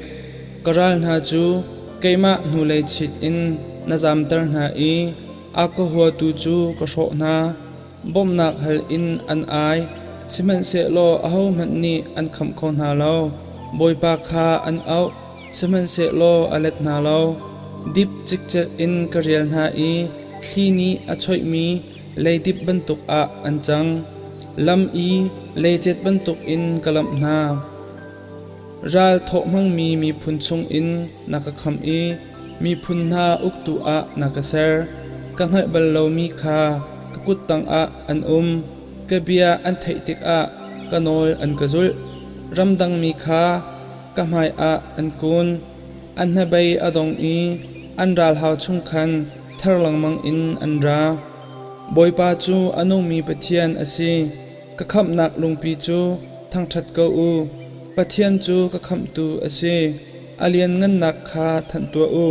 Ka ral hna cu keimah hnulei chit in na zamter hna i a ka huatu cu ka hrawh hna. Bawmhnak hal in an ai, sihmanhsehlaw ahohmanh nih an khamh kho hna lo. Bawipa kha an auh, sihmanhsehlaw a let hna lo. Dip cikcek in ka rial hna i thli nih a choihmi leidip bantuk ah an cang. Lam i leicet bantukin ka lamh hna. Ral thawh hmangmi miphun chungin na ka khamh i miphun hna uktu ah na ka ser. Ka hngalh bal lomi kha ka kut tangah an um. Ka bia an theih tikah ka nawl an ka zulh. Ramdangmi kha ka hmaiah an kun. An hnabei a dong i an ralhau chung khan ther lengmang in an ra. Bawipa cu a nungmi Pathian a si. Ka khamhnak lungpi cu thangṭhat ko u. Pathian cu ka khamhtu a si. A lianngannak kha thanh tuah u.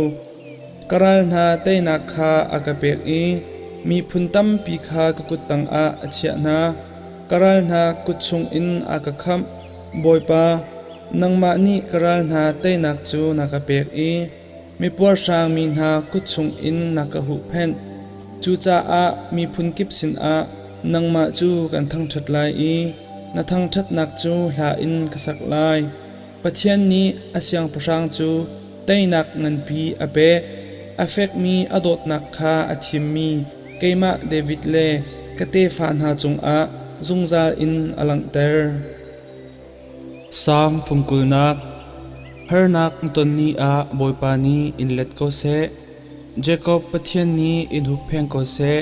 Ka ral hna teinak kha a ka pek i miphun tampi kha ka kut tangah a chiah hna. Ka ral hna kut chungin a ka khamh. Bawipa, nangmah nih ka ral hna teinak cu na ka pek i mipuarhrang mi hna kut chungin na ka huhphenh. Cucaah miphun kip sinah nangmah cu kan thangṭhat lai i na thangṭhatnak cu hla in ka sak lai. Pathian nih a siangpahrang cu teinak nganpi a pek. A fekmi a dawtnak kha a thimmi keimah David le ka tefa hna cungah zungzal in a langhter. Salm fungkulnak. Harnak na ton ni ah Bawipa nih in let ko seh. Jakob Pathian nih in huppheng ko seh.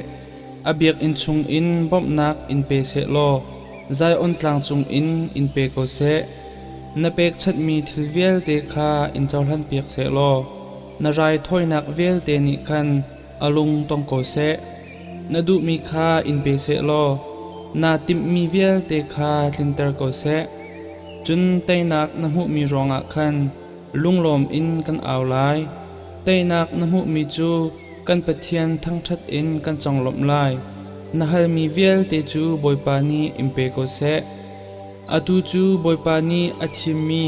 A biakinn chungin bawmhnak in pe seh law Zion tlang cungin in pe ko seh. Na pekchanhmi thil vialte kha in cohlanpiak seh law na raithawinak vialte nih khan a lung tong ko seh. Na duhmi kha in pe seh law naa timhmi vialte kha tlinter ko seh. Cun teinak na hmuhmi ruangah khan lunglawm in kan au lai. Teinak na hmuhmi cu kan Pathian thangṭhat in kan conglawmh lai. Na halmi vialte cu Bawipa nih in pe ko seh. Atu cu Bawipa nih a thimmi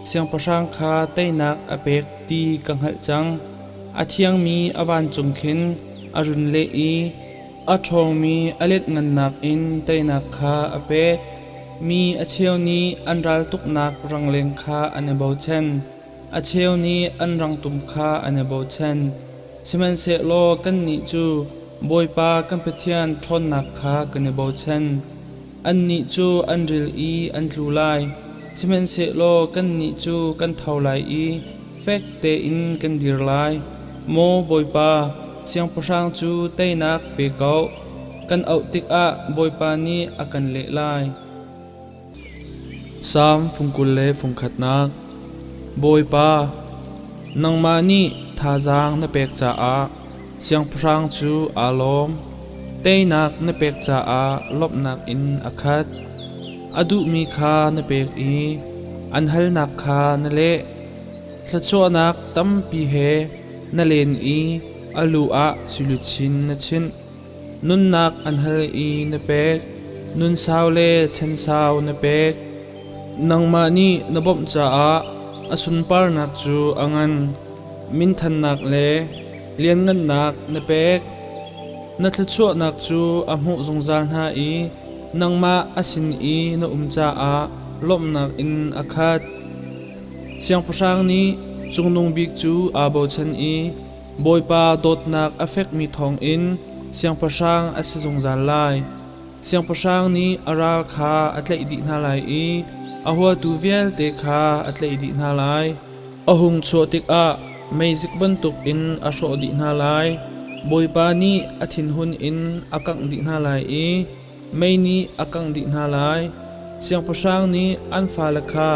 siangpahrang kha teinak a pek ti ka hngalh cang. A thiangmi a vancung khin a run leh i a ṭhawngmi a letngannak in teinak kha a pek. Mi a cheu nih an raltuknak rangleng kha an i bochan, a cheu nih an rangtum kha an i bochan. Sihmanhsehlaw kannih cu Bawipa kan Pathian ṭhawnnak kha kan i bochan. Annih cu an ril i an tlu lai, sihmanhsehlaw kannih cu kan tho lai i fek tein kan dir lai. Maw Bawipa, siangpahrang cu teinak pe ko. Kan auh tikah Bawipa nih a kan leh lai. Salm fung 20 le fung khatnak. Bawipa, nangmah nih thazaang na pek caah siangpahrang cu aa lawm. Teinak na pek caah lawmhnak in a khat. A duhmi kha na pek i an halnak kha na leh. Thluachuahnak tampi he na len i a lu ah sui na chinh. Nunnak an hal i na pek, nunsau le chansau na pek. Nangmah nih na bawmh caah a sunparnak cu a ngan. Minthannak le lianngannak na pek. Na thluachuahnak cu a hmuh zungzal hna i nangmah a sin i na um caah lawmhnak in a khat. Siangpahrang nih Cungnung Bik cu aa bochan i Bawipa dawtnak a fekmi thawngin siangpahrang a si zungzal lai. Siangpahrang nih a ral kha a tlaih dih hna lai i a huatu vialte kha a tlaih dih hna lai. A hung chuah tikah meizik bantukin a hrawh dih hna lai. Bawipa nih a thinhun in a kangh dih hna lai i mei nih a kangh dih hna lai. Siangpahrang nih an fale kha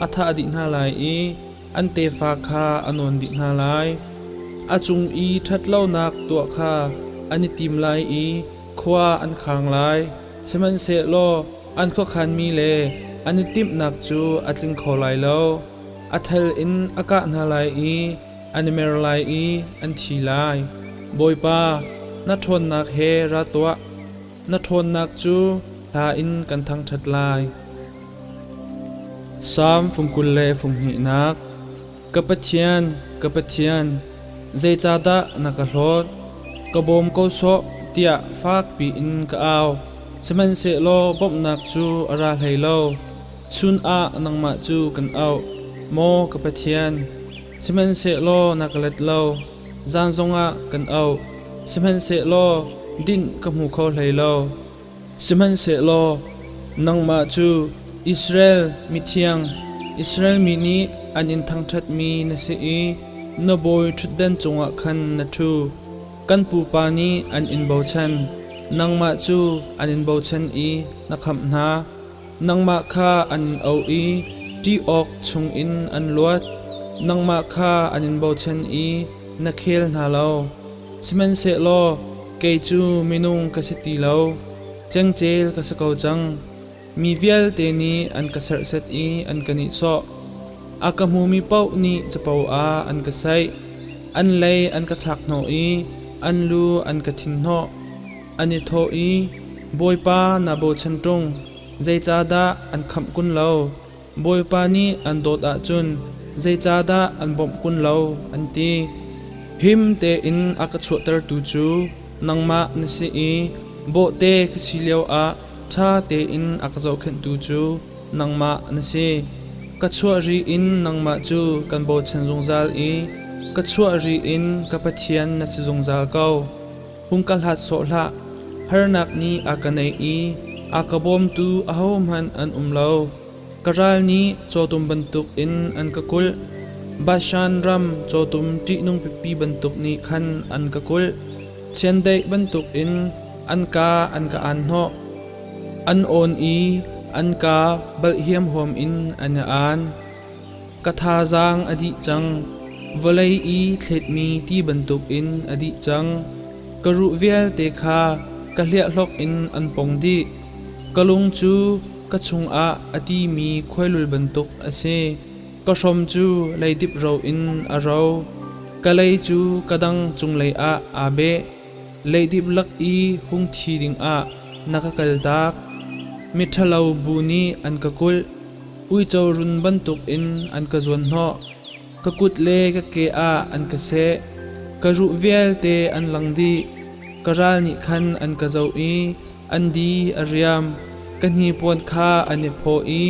a thah dih hna lai i an tefa kha a nawn dih hna lai. A cung i ṭhatlonak tuah kha an i tim lai i khua an khang lai. Sihmanhsehlaw an khuakhanmi le an i timhnak cu a tling kho lai lo. A thal in a kah hna lai i an i mer lai i an thi lai. Bawipa, na ṭhawnnak he ra tuah. Na ṭhawnnak cu hla in kan thangṭhat lai. Salm fung 20 le fung hnihnak. Ka Pathian, ka Pathian, zeicahdah na ka hlawt? Ka bawm ko sawh, tiah fak piin ka au. Sihmanhsehlaw bawmhnak cu a ra hlei lo. Chun ah nangmah cu kan auh, maw ka Pathian, sihmanhsehlaw na ka let lo. Zan zongah kan auh, sihmanhsehlaw dinh ka hmu kho hlei lo. Sihmanhsehlaw nangmah cu Israel mithiang, Israel mi nih an in thangṭhatmi na si i na bawi ṭhutdan cungah khan na ṭhu. Kan pupa nih an in bochan, nangmah cu an in bochan i na khamh hna. Nangmah kha an in auh i ṭih awk chungin an luat. Nangmah kha an in bochan i na khel hna lo. Sihmanhsehlaw kei cu minung ka si ti lo, cengcel ka si ko cang. Mi vialte nih an ka serhsat i an ka nihsawh. A ka hmumi paoh nih capo ah an ka saih. An lei an ka thlakhnawh i an lu an ka thinhnawh. An i thawh i, Bawipa naa bochan ṭung, zeicahdah an khamh kun lo? Bawipa nih an dawt ahcun zeicahdah an bawmh kun lo? An ti. Him tein a ka chuahtertu cu nangmah na si i bawhte ka si lioah ṭha tein a ka zohkhenhtu cu nangmah na si. Ka chuah ri in nangmah cu kan bochan zungzal i ka chuah ri in ka Pathian na si zungzal ko. Hung ka hlat sawh hlah. Harnak nih a ka naih i a ka bawmtu ahohmanh an um lo. Ka ral nih cawtum bantukin an ka kulh. Bashan ram cawtum ṭihnung pipi bantuk nih khan an ka kulh. Chiandeih bantukin an ka an ka aan hnawh. An awn i an ka balh hiamhuam in an i aan. Ka thazaang a dih cang, vawlei i thletmi ti bantukin a dih cang. Ka ruh vialte kha ka hliahhlok in an pong dih. Ka lung cu ka chungah a timi khuailul bantuk a si. Ka hrom cu leidip ro in a ro. Ka lei cu ka dang cunglei ah aa beh. Leidip lak i hung thi dingah na ka kaltak. Miṭhalo bu nih an ka kulh. Uico run bantukin an ka zuanhnawh. Ka kut le ka ke ah an ka seh. Ka ruh vialte an lang dih. Ka ral nih khan an ka zoh i an di a riam. Ka hnipuan kha an i phaw i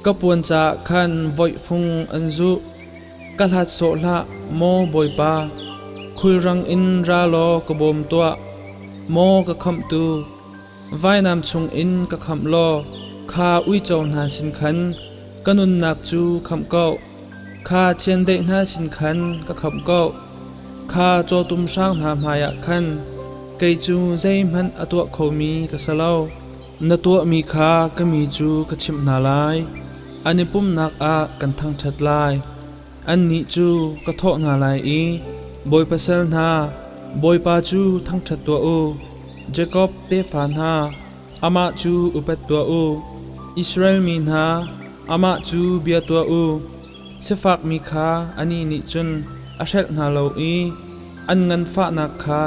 ka puan caah khan voihfung an zuh. Ka hlat sawh hlah, maw Bawipa. Khulrang in ra law ka bawm tuah. Maw ka khamhtu, Vainam chungin ka khamh law kha uico hna sin khan ka nunnak cu khamh ko. Kha chiandeih hna sin khan ka khamh ko. Kha cawtum hrang hna hmaiah khan kei cu zeihmanh a tuah khomi ka si lo. Na tuahmi kha ka mi cu ka chimh hna lai. An i pumhnak ah kan thangṭhat lai. Annih cu ka thawh hna lai i, Bawipa sal hna, Bawipa cu thangṭhat tuah u. Jakob tefa hna, amah cu upat tuah u. Israel mi hna, amah cu bia tuah u. Sifakmi kha anih nih cun a hrelh hna lo i an nganfahnak kha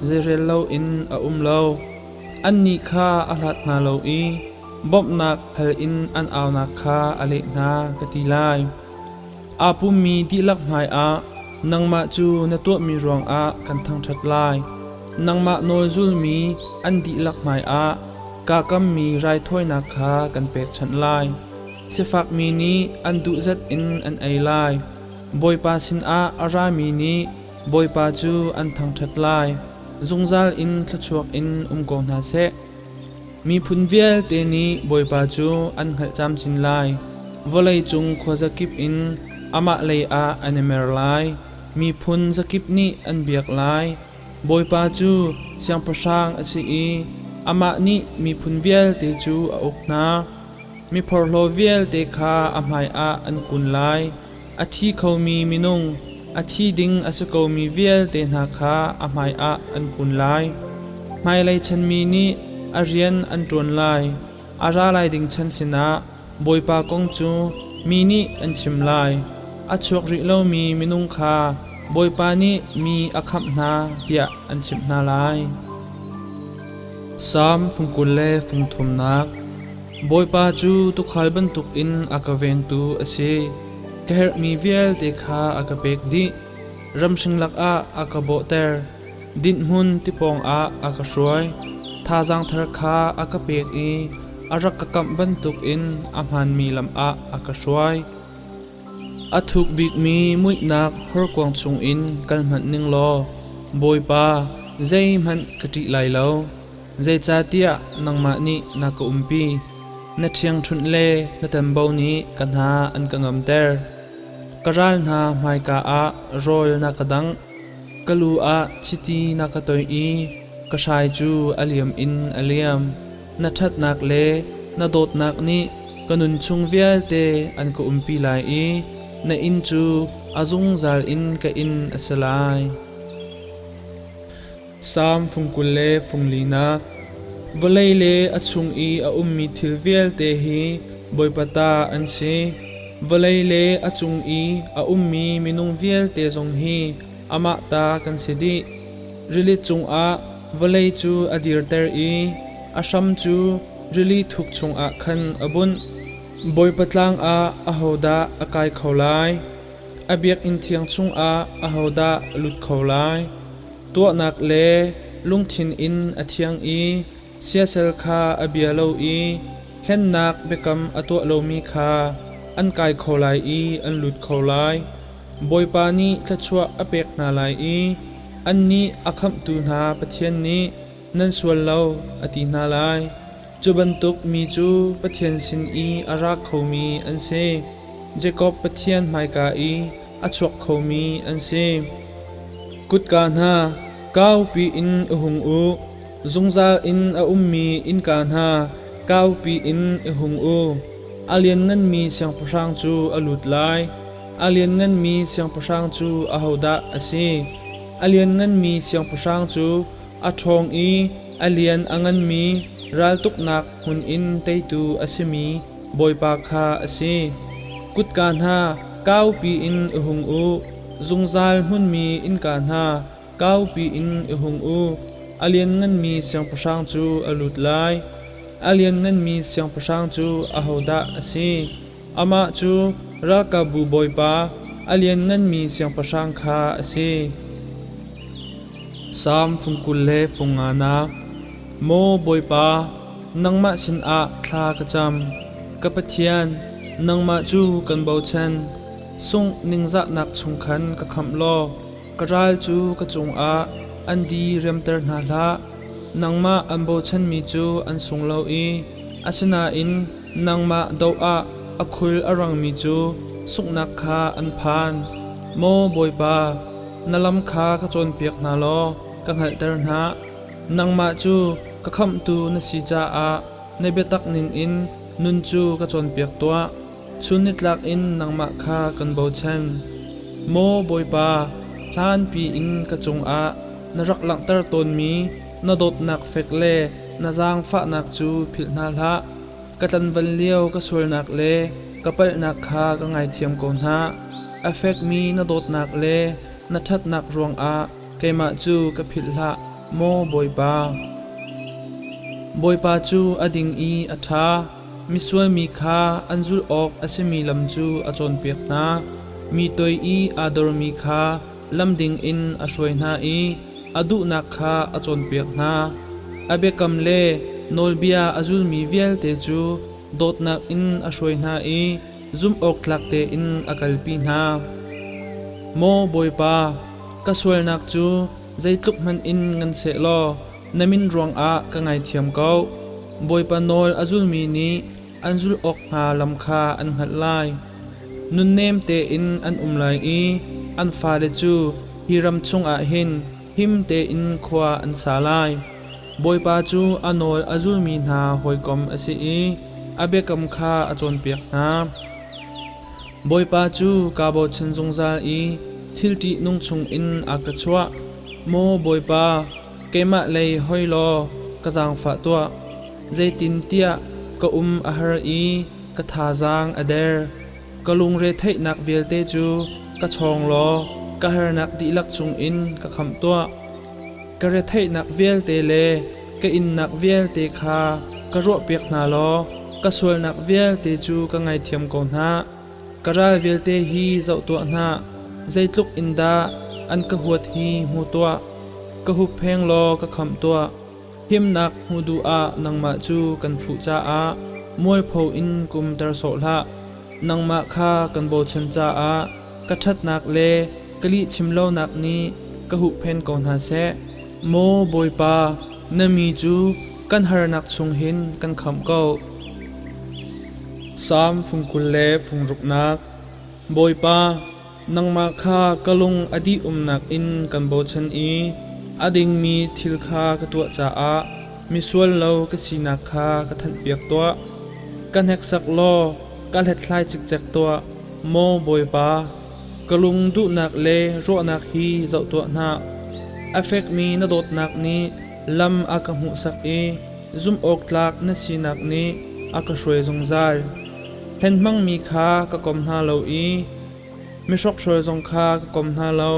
zeirel loin a um lo. Annih kha a hlat hna lo i bawmhnak hal in an aunak kha a leh hna, ka ti lai. Aa pummi dihlak hmaiah nangmah cu na tuahmi ruangah kan thangṭhat lai. Nangmah nawl zulmi an dihlak hmaiah kaa kammi raithawinak kha kan pekchanh lai. Sifakmi nih an duhzat in an ei lai. Bawipa sinah a rami nih Bawipa cu an thangṭhat lai. Zungzal in thluachuak in um ko hna seh. Miphun vialte nih Bawipa cu an hngalh camcin lai. Vawleicung khuazakip in amah lei ah an i mer lai. Miphun zakip nih an biak lai. Bawipa cu siangpahrang a si i amah nih miphun vialte cu a uk hna. Miphorhlaw vialte kha a hmaiah an kun lai. A thi khomi minung, a thi ding a si komi vialte hna kha a hmaiah an kun lai. Hmailei chanmi nih a rian an ṭuan lai. A ra lai ding chan sinah Bawipa kong cu mi nih an chim lai. A chuak rih lomi minung kha Bawipa nih mi a khamh hna tiah an chimh hna lai. Salm fung 20 le fung thumnak. Bawipa cu tuukhal bantukin a ka vengtu a si. Ka herhmi vialte kha a ka pek dih. Ramhring lakah a ka bawhter. Dinhhmun tipawng ah a ka hruai. Thazaang thar kha a ka pek i a rak ka kamh bantukin a hmaanmi lam ah a ka hruai. A thuk bikmi muihnak horkuang chungin kal hmanh ning law, Bawipa, zeihmanh ka ṭih lai lo. Zeicahtiah nangmah nih na ka umpi. Na ṭhiangṭhunh le na tembo nih ka hna an ka ngamter. Ka ral hna hmaika ah rawl na ka dangh. Ka lu ah chiti na ka toih i ka hrai cu a liam in a liam. Na ṭhatnak le na dawtnak nih ka nun chung vialte an ka umpi lai i na inn cu a zungzal in ka inn a si lai. Salm fung 20 le fung linak. Vawlei le a chung i a ummi thil vialte hi Bawipa ta an si. Vawlei le a cung i a ummi minung vialte zong hi amah ta kan si dih. Rili cungah vawlei cu a dirter i a hram cu rili thuk chungah khan a bunh. Bawipa tlang ah ahodah a kai kho lai? A biakinn thiang chungah ahodah a lut kho lai? Tuahnak le lungthin in a thiang i siasal kha a bia lo i hlennak biakam a tuah lomi kha an kai kho lai i an lut kho lai. Bawipa nih thluachuah a pek hna lai i annih a khamhtu hna Pathian nih nan sual lo a ti hna lai. Cu bantuk mi cu Pathian sin i a ra khomi an si. Jakob Pathian hmaika i a chuak khomi an si. Kutka hna, kaupi in i hung u. Zungzal in a ummi innka hna, kaupi in i hung u. A liannganmi siangpahrang cu a lut lai. A liannganmi siangpahrang cu ahodah a si? A liannganmi siangpahrang cu a ṭhawng i a lian a nganmi raltuknak hmun in teitu a simi Bawipa kha a si. Kutka hna, kaupi in i hung u. Zungzal hmunmi innka hna, kaupi in i hung u. A liannganmi siangpahrang cu a lut lai. A liannganmi siangpahrang cu ahodah a si? Amah cu ralkapbu Bawipa, a liannganmi siangpahrang kha a si. Salm fung 20 le fung nganak. Maw Bawipa, nangmah sinah thla ka cam. Ka Pathian, nangmah cu kan bochan. Sungh ningzahnak chung khan ka khamh law ka ral cu ka cungah an di riamter hna hlah. Nangmah an bochanmi cu an sung lo i asinain nangmah doh ah a khul a rangmi cu sunghnak kha an phan. Maw Bawipa, na lam kha ka cawnpiak hna law ka hngalhter hna. Nangmah cu ka khamhtu na si caah na biatak ningin nun cu ka cawnpiak tuah. Chun nitlak in nangmah kha kan bochan. Maw Bawipa, hlanpi in ka cungah na rak langhter tawnmi na dawtnak fek le na zaangfahnak cu philh hna hlah. Ka tlanval lio ka sualnak le ka palhnak kha ka ngaithiam ko hna. A fekmi na dawtnak le na ṭhatnak ruangah keimah cu ka philh hlah, maw Bawipa. Bawipa cu a ding i a ṭha. Misual mi kha an zulh awk a simi lam cu a cawnpiak hna. Mi toi i aa dormi kha lam ding in a hruai hna i a duhnak kha a cawnpiak hna. A biakam le nawlbia a zulmi vialte cu dawtnak in a hruai hna i zumhawktlak tein a kalpi hna. Maw Bawipa, ka sualnak cu zeitluk hmanh in ngan seh law na min ruangah ka ngaithiam ko. Bawipa nawl a zulmi nih an zulh awk hnga lam kha an hngalh lai. Nunnem tein an um lai i an fale cu hi ram chungah hin him tein khua an sa lai. Bawipa cu a nawl a zulmi hna hawikom a si i a biakam kha a cawnpiak hna. Bawipa cu kaa bochan zungzal i thil ṭihnung chungin a ka chuah. Maw Bawipa, keimah lei hoi law ka zaangfah tuah. Zeitintiah ka um a har i ka thazaang a der. Ka lungre theihnak vialte cu ka chawng law ka harnak dihlak chungin ka khamh tuah. Ka retheihnak vialte le ka innak vialte kha ka ruahpiak hna law ka sualnak vialte cu ka ngaithiam ko hna. Ka ral vialte hi zoh tuah hna, zeitluk in dah an ka huat hi hmu tuah. Ka huppheng law ka khamh tuah. Himnak hmuh duh ah nangmah cu kan fuh caah mualpho in kumter sawh hlah. Nangmah kha kan bochan caah ka ṭhatnak le ka lihchim lonak nih ka huhphen ko hna seh. Maw Bawipa, na mi cu kan harnak chung hin kan khamh ko. Salm fung 20 le fung ruknak. Bawipa, nangmah kha ka lung a dih umnak in kan bochan i a dingmi thil kha ka tuah caah misual lo ka sinak kha ka thanhpiak tuah. Ka hneksak law ka hlathlai cikcek tuah, maw Bawipa. Ka lung duhnak le ruahnak hi zoh tuah hna. A fekmi na dawtnak nih lam a ka hmuhsak i zumhawktlak na sinak nih a ka hruai zungzal. Hlen hmangmi kha ka kom hna lo i mihrokhrawl zong kha ka kom hna lo.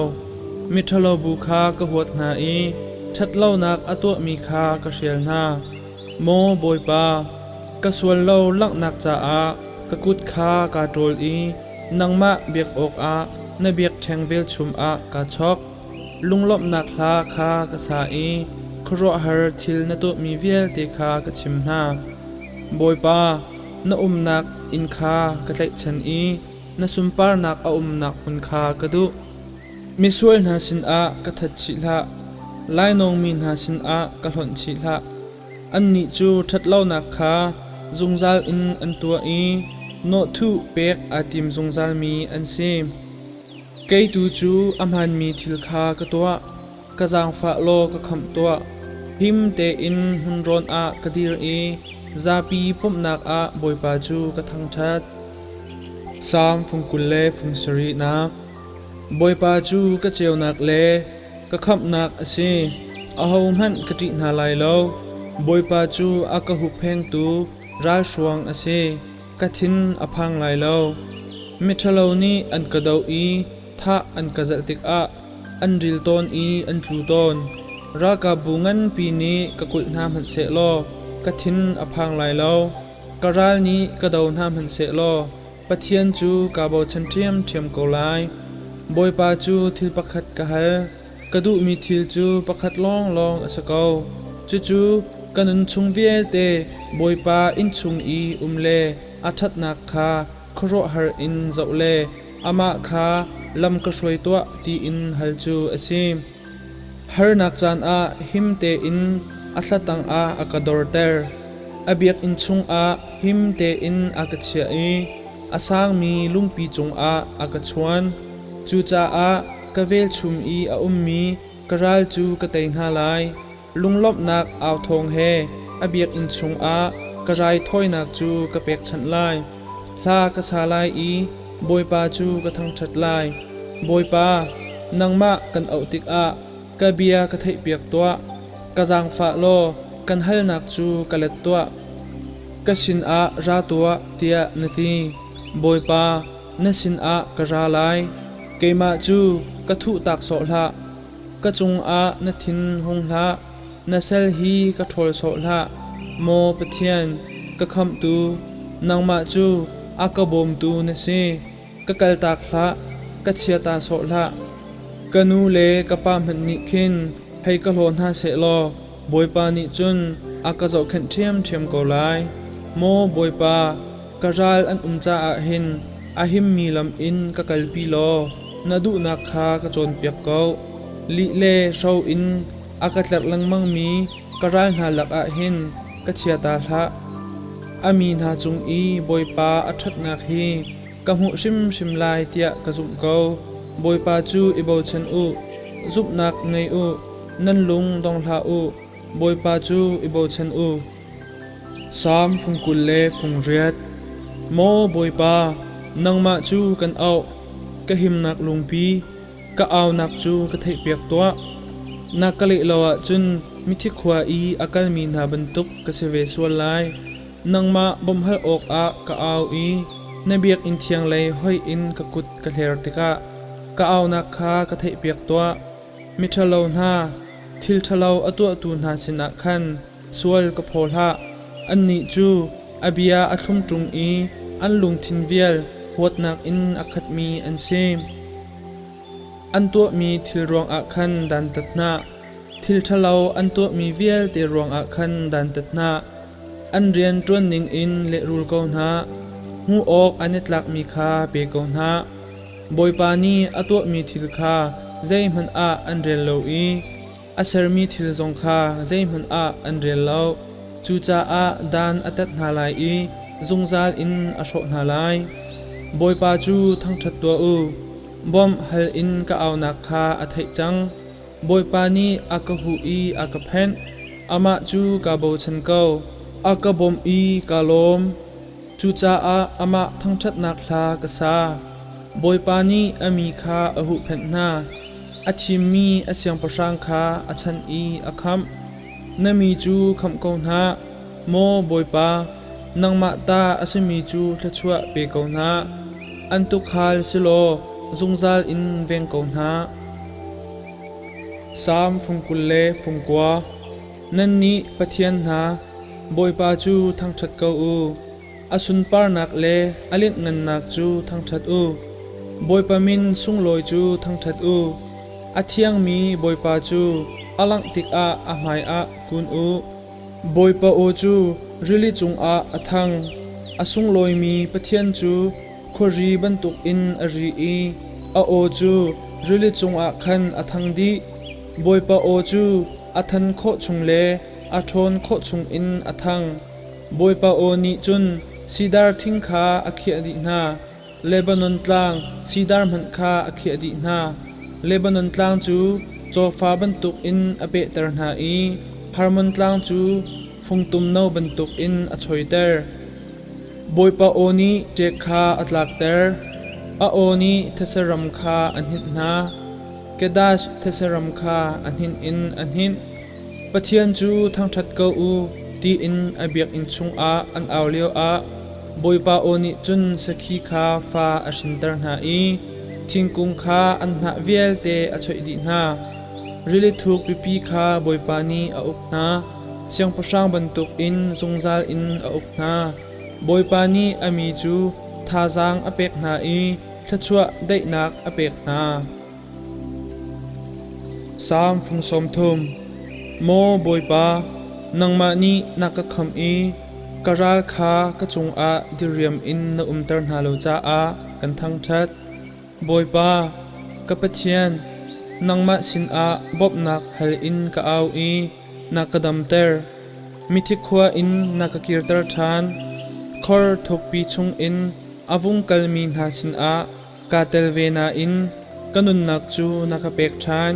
Miṭhalo bu kha ka huat hna i ṭhatlonak a tuahmi kha ka hrial hna. Maw Bawipa, ka sual lo langhnak caah ka kut kha kaa ṭawl i nangmah biak awkah na biakṭheng velchum ah kaa chok. Lunglawmhnak hla kha ka sa i khuaruahhar thil na tuahmi vialte kha ka chim hna. Bawipa, na umnak inn kha ka tlaihchan i na sunparnak a umnak hmun kha ka duh. Misual hna sinah ka that chih hlah, lainawngmi hna sinah ka hlonh chih hlah. Annih cu ṭhatlonak kha zungzal in an tuah i nawhthuh pek aa tim zungzalmi an si. Kei tu cu a hmaanmi thil kha ka tuah, ka zaangfah law ka khamh tuah. Him tein hmunrawn ah ka dir i zapi pumhnak ah Bawipa cu ka thangṭhat. Salm fung 20 le fung sarihnak. Bawipa cu ka ceunak le ka khamhnak a si, ahohmanh ka ṭih hna lai lo. Bawipa cu a ka hupphengtu ralhruang a si. Ka thin a phang lai lo. Miṭhalo nih an ka doh i thah an ka zalh tikah an ril tawn i an tlu tawn. Ralkapbu nganpi nih ka kulh hna hmanh sehlaw ka thin a phang lai lo. Ka ral nih ka do hna hmanh sehlaw Pathian cu kaa bochan ṭhiamṭhiam ko lai. Bawipa cu thil pakhat ka hal. Ka duhmi thil cu pakhat lawnglawng a si ko. Cucu ka nun chung vialte Bawipa innchung i um le a ṭhatnak kha khuaruahhar in zoh le amah kha lam ka hruai tuah tiin hal cu a si. Harnak caan ah him tein a thla tangah a ka dorter. A biakinn chungah him tein a ka chiah i a sangmi lungpi cungah a ka chuan. Cucaah ka velchum i a ummi ka ral cu ka tei hna lai. Lunglawmhnak au thawng he a biakinn chungah ka raithawinak cu ka pekchanh lai. Hla ka sa lai i Bawipa cu ka thangṭhat lai. Bawipa, nangmah kan auh tikah ka bia ka theihpiak tuah. Ka zaangfah law kan halnak cu ka let tuah. Ka sinah ra tuah, tiah na ti. Bawipa, na sinah ka ra lai. Keimah cu ka thuhtak sawh hlah. Ka cungah na thin hung hlah. Na sal hi ka ṭhawl sawh hlah. Maw Pathian, ka khamhtu, nangmah cu a ka bawmtu na si. Ka kaltak hlah, ka chiata sawh hlah. Ka nu le ka pa hmanh nih khin hei ka hlaw hna sehlaw Bawipa nih cun a ka zohkhenh ṭhiamṭhiam ko lai. Maw Bawipa, ka ral an um caah hin a himmi lam in ka kalpi law na duhnak kha ka cawnpiak ko. Lih le hro in a ka tlerh lengmangmi ka ral hna lakah hin ka chiata hlah. A mi hna cung i Bawipa a ṭhatnak hi ka hmuh hrimhrim lai tiah ka zumh ko. Bawipa cu i bochan u, zumhnak ngei u, nan lung dong hlah u, Bawipa cu i bochan u. Salm fung 20 le fung riat. Maw Bawipa, nangmah cu kan auh, ka himnak lungpi, ka aunak cu ka theihpiak tuah. Na ka leh lo ahcun mithi khua i a kalmi hna bantuk ka si ve sual lai. Nangmah bawmhhal awkah ka au i na biakinn thiang lei hoih in ka kut ka hler tikah ka aunak kha ka theihpiak tuah. Miṭhalo hna, thil ṭhalo a tuahtu hna sinah khan sual ka phaw hlah. Annih cu a bia a thlum ṭung i an lungthin vial huatnak in a khatmi an si. An tuahmi thil ruangah khan dantat hna. Thil ṭhalo an tuahmi vialte ruangah khan dantat hna. An rian ṭuan ningin lehrul ko hna. Hmuh awk an i tlakmi kha pe ko hna. Bawipa nih a tuahmi thil kha zeihmanh ah an rel lo i a sermi thil zong kha zeihmanh ah an rel lo. Cucaah dan a tat hna lai i zungzal in a hrawh hna lai. Bawipa cu thangṭhat tuah u. Bawmh hal in ka aunak kha a theih cang. Bawipa nih a ka huh i a ka phenh. Amah cu kaa bochan ko. A ka bawmh i kaa lawm. Cucaah amah thangṭhatnak hla ka sa. Bawipa nih a mi kha a huhphenh hna. A thimmi a siangpahrang kha a chanh i a khamh. Na mi cu khamh ko hna, maw Bawipa, nangmah ta a simi cu thluachuah pe ko hna. An tuukhal si law zungzal in veng ko hna. Salm fung 29. Nannih pathian hna, Bawipa cu thangṭhat ko u. A sunparnak le a lianhngannak cu thangṭhat u. Bawipa min sunglawi cu thangṭhat u. A thiangmi Bawipa cu a langh tikah a hmaiah kun u. Bawipa aw cu rili cungah a thang. A sunglawimi Pathian cu khuari bantukin a ri i a aw cu rili cungah khan a thang dih. Bawipa aw cu a than khawh chung le a ṭhawn khawh chungin a thang. Bawipa aw nih cun sidar thing kha a khiah dih hna, Lebanon tlang sidar hmanh kha a khiah dih hna. Lebanon tlang cu cawfa bantukin a pehter hna i Hermon tlang cu fungtum no bantukin a choiter. Bawipa aw nih ṭek kha a tlakter, a aw nih these ram kha a hninh hna. Kedash these ram kha a hninh in a hninh. Pathian cu thangṭhat ko u tiin a biakinn chungah an au lioah Bawipa aw nih cun sakhi kha fa a hrinter hna i thingkung kha an hnah vialte a choih dih hna. Rili thuk pipi kha Bawipa nih a uk hna, siangpahrang bantukin zungzal in a uk hna. Bawipa nih a mi cu thazaang a pek hna i thluachuah daihnak a pek hna. Salm fung 30. Maw Bawipa, nangmah nih na ka khamh i ka ral kha ka cungah diriam in na umter hna lo caah kan thangṭhat. Bawipa, ka Pathian, nangmah sinah bawmhnak hal in ka au i na ka damter. Mithi khua in na ka kirter ṭhan. Khor thukpi chungin a vung kalmi hna sinah Kaa tel ve nain ka nunnak cu na ka pek ṭhan.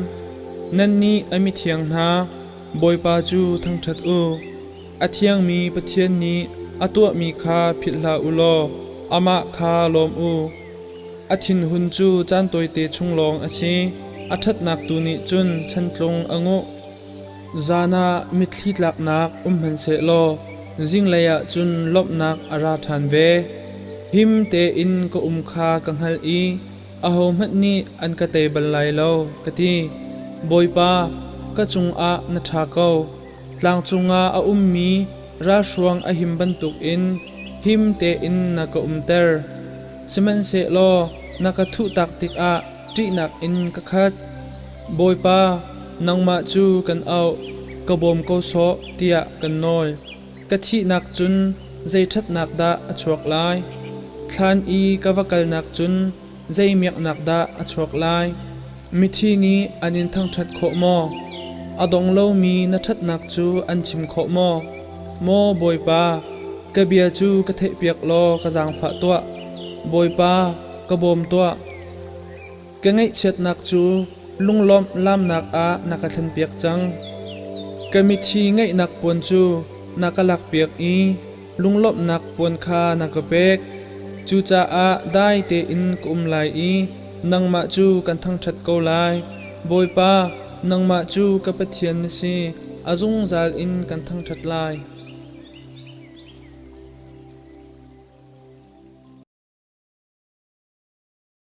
Nannih a mithiang hna, Bawipa cu thangṭhat u. A thiangmi Pathian nih a tuahmi kha philh hlah u law amah kha lawm u. A thinhun cu caan tawite chung lawng a si, a ṭhatnak tu nih cun chantlung a nguh. Zan ah mitthli tlaknak um hmanhsehlaw zinglei ah cun lawmhnak a ra ṭhan ve. Him tein ka um kha ka hngalh i ahohmanh nih an ka tei bal lai lo, ka ti. Bawipa, ka cungah na ṭha ko. Tlang cungah a ummi ralhruang a him bantukin him tein na ka umter. Sihmanhsehlaw na ka thuhtak tikah ṭihnak in ka khat. Bawipa, nangmah cu kan auh, ka bawm ko sawh, tiah kan nawl. Ka thihnak cun zei ṭhatnak dah a chuak lai? Thlan i ka va kalnak cun zei miaknak dah a chuak lai? Mithi nih an in thangṭhat khawh maw? A dong lomi na ṭhatnak cu an chim khawh maw? Maw Bawipa, ka bia cu ka theihpiak law ka zaangfah tuah. Bawipa, ka bawm tuah. Ka ngaihchiatnak cu lunglawmh laamnak ah na ka thlenpiak cang. Ka mithi ngaihnak puan cu na ka lakpiak i lunglawmhnak puan kha na ka pek. Cucaah dai tein ka um lai i nangmah cu kan thangṭhat ko lai. Bawipa, nangmah cu ka Pathian na si, a zungzal in kan thangṭhat lai.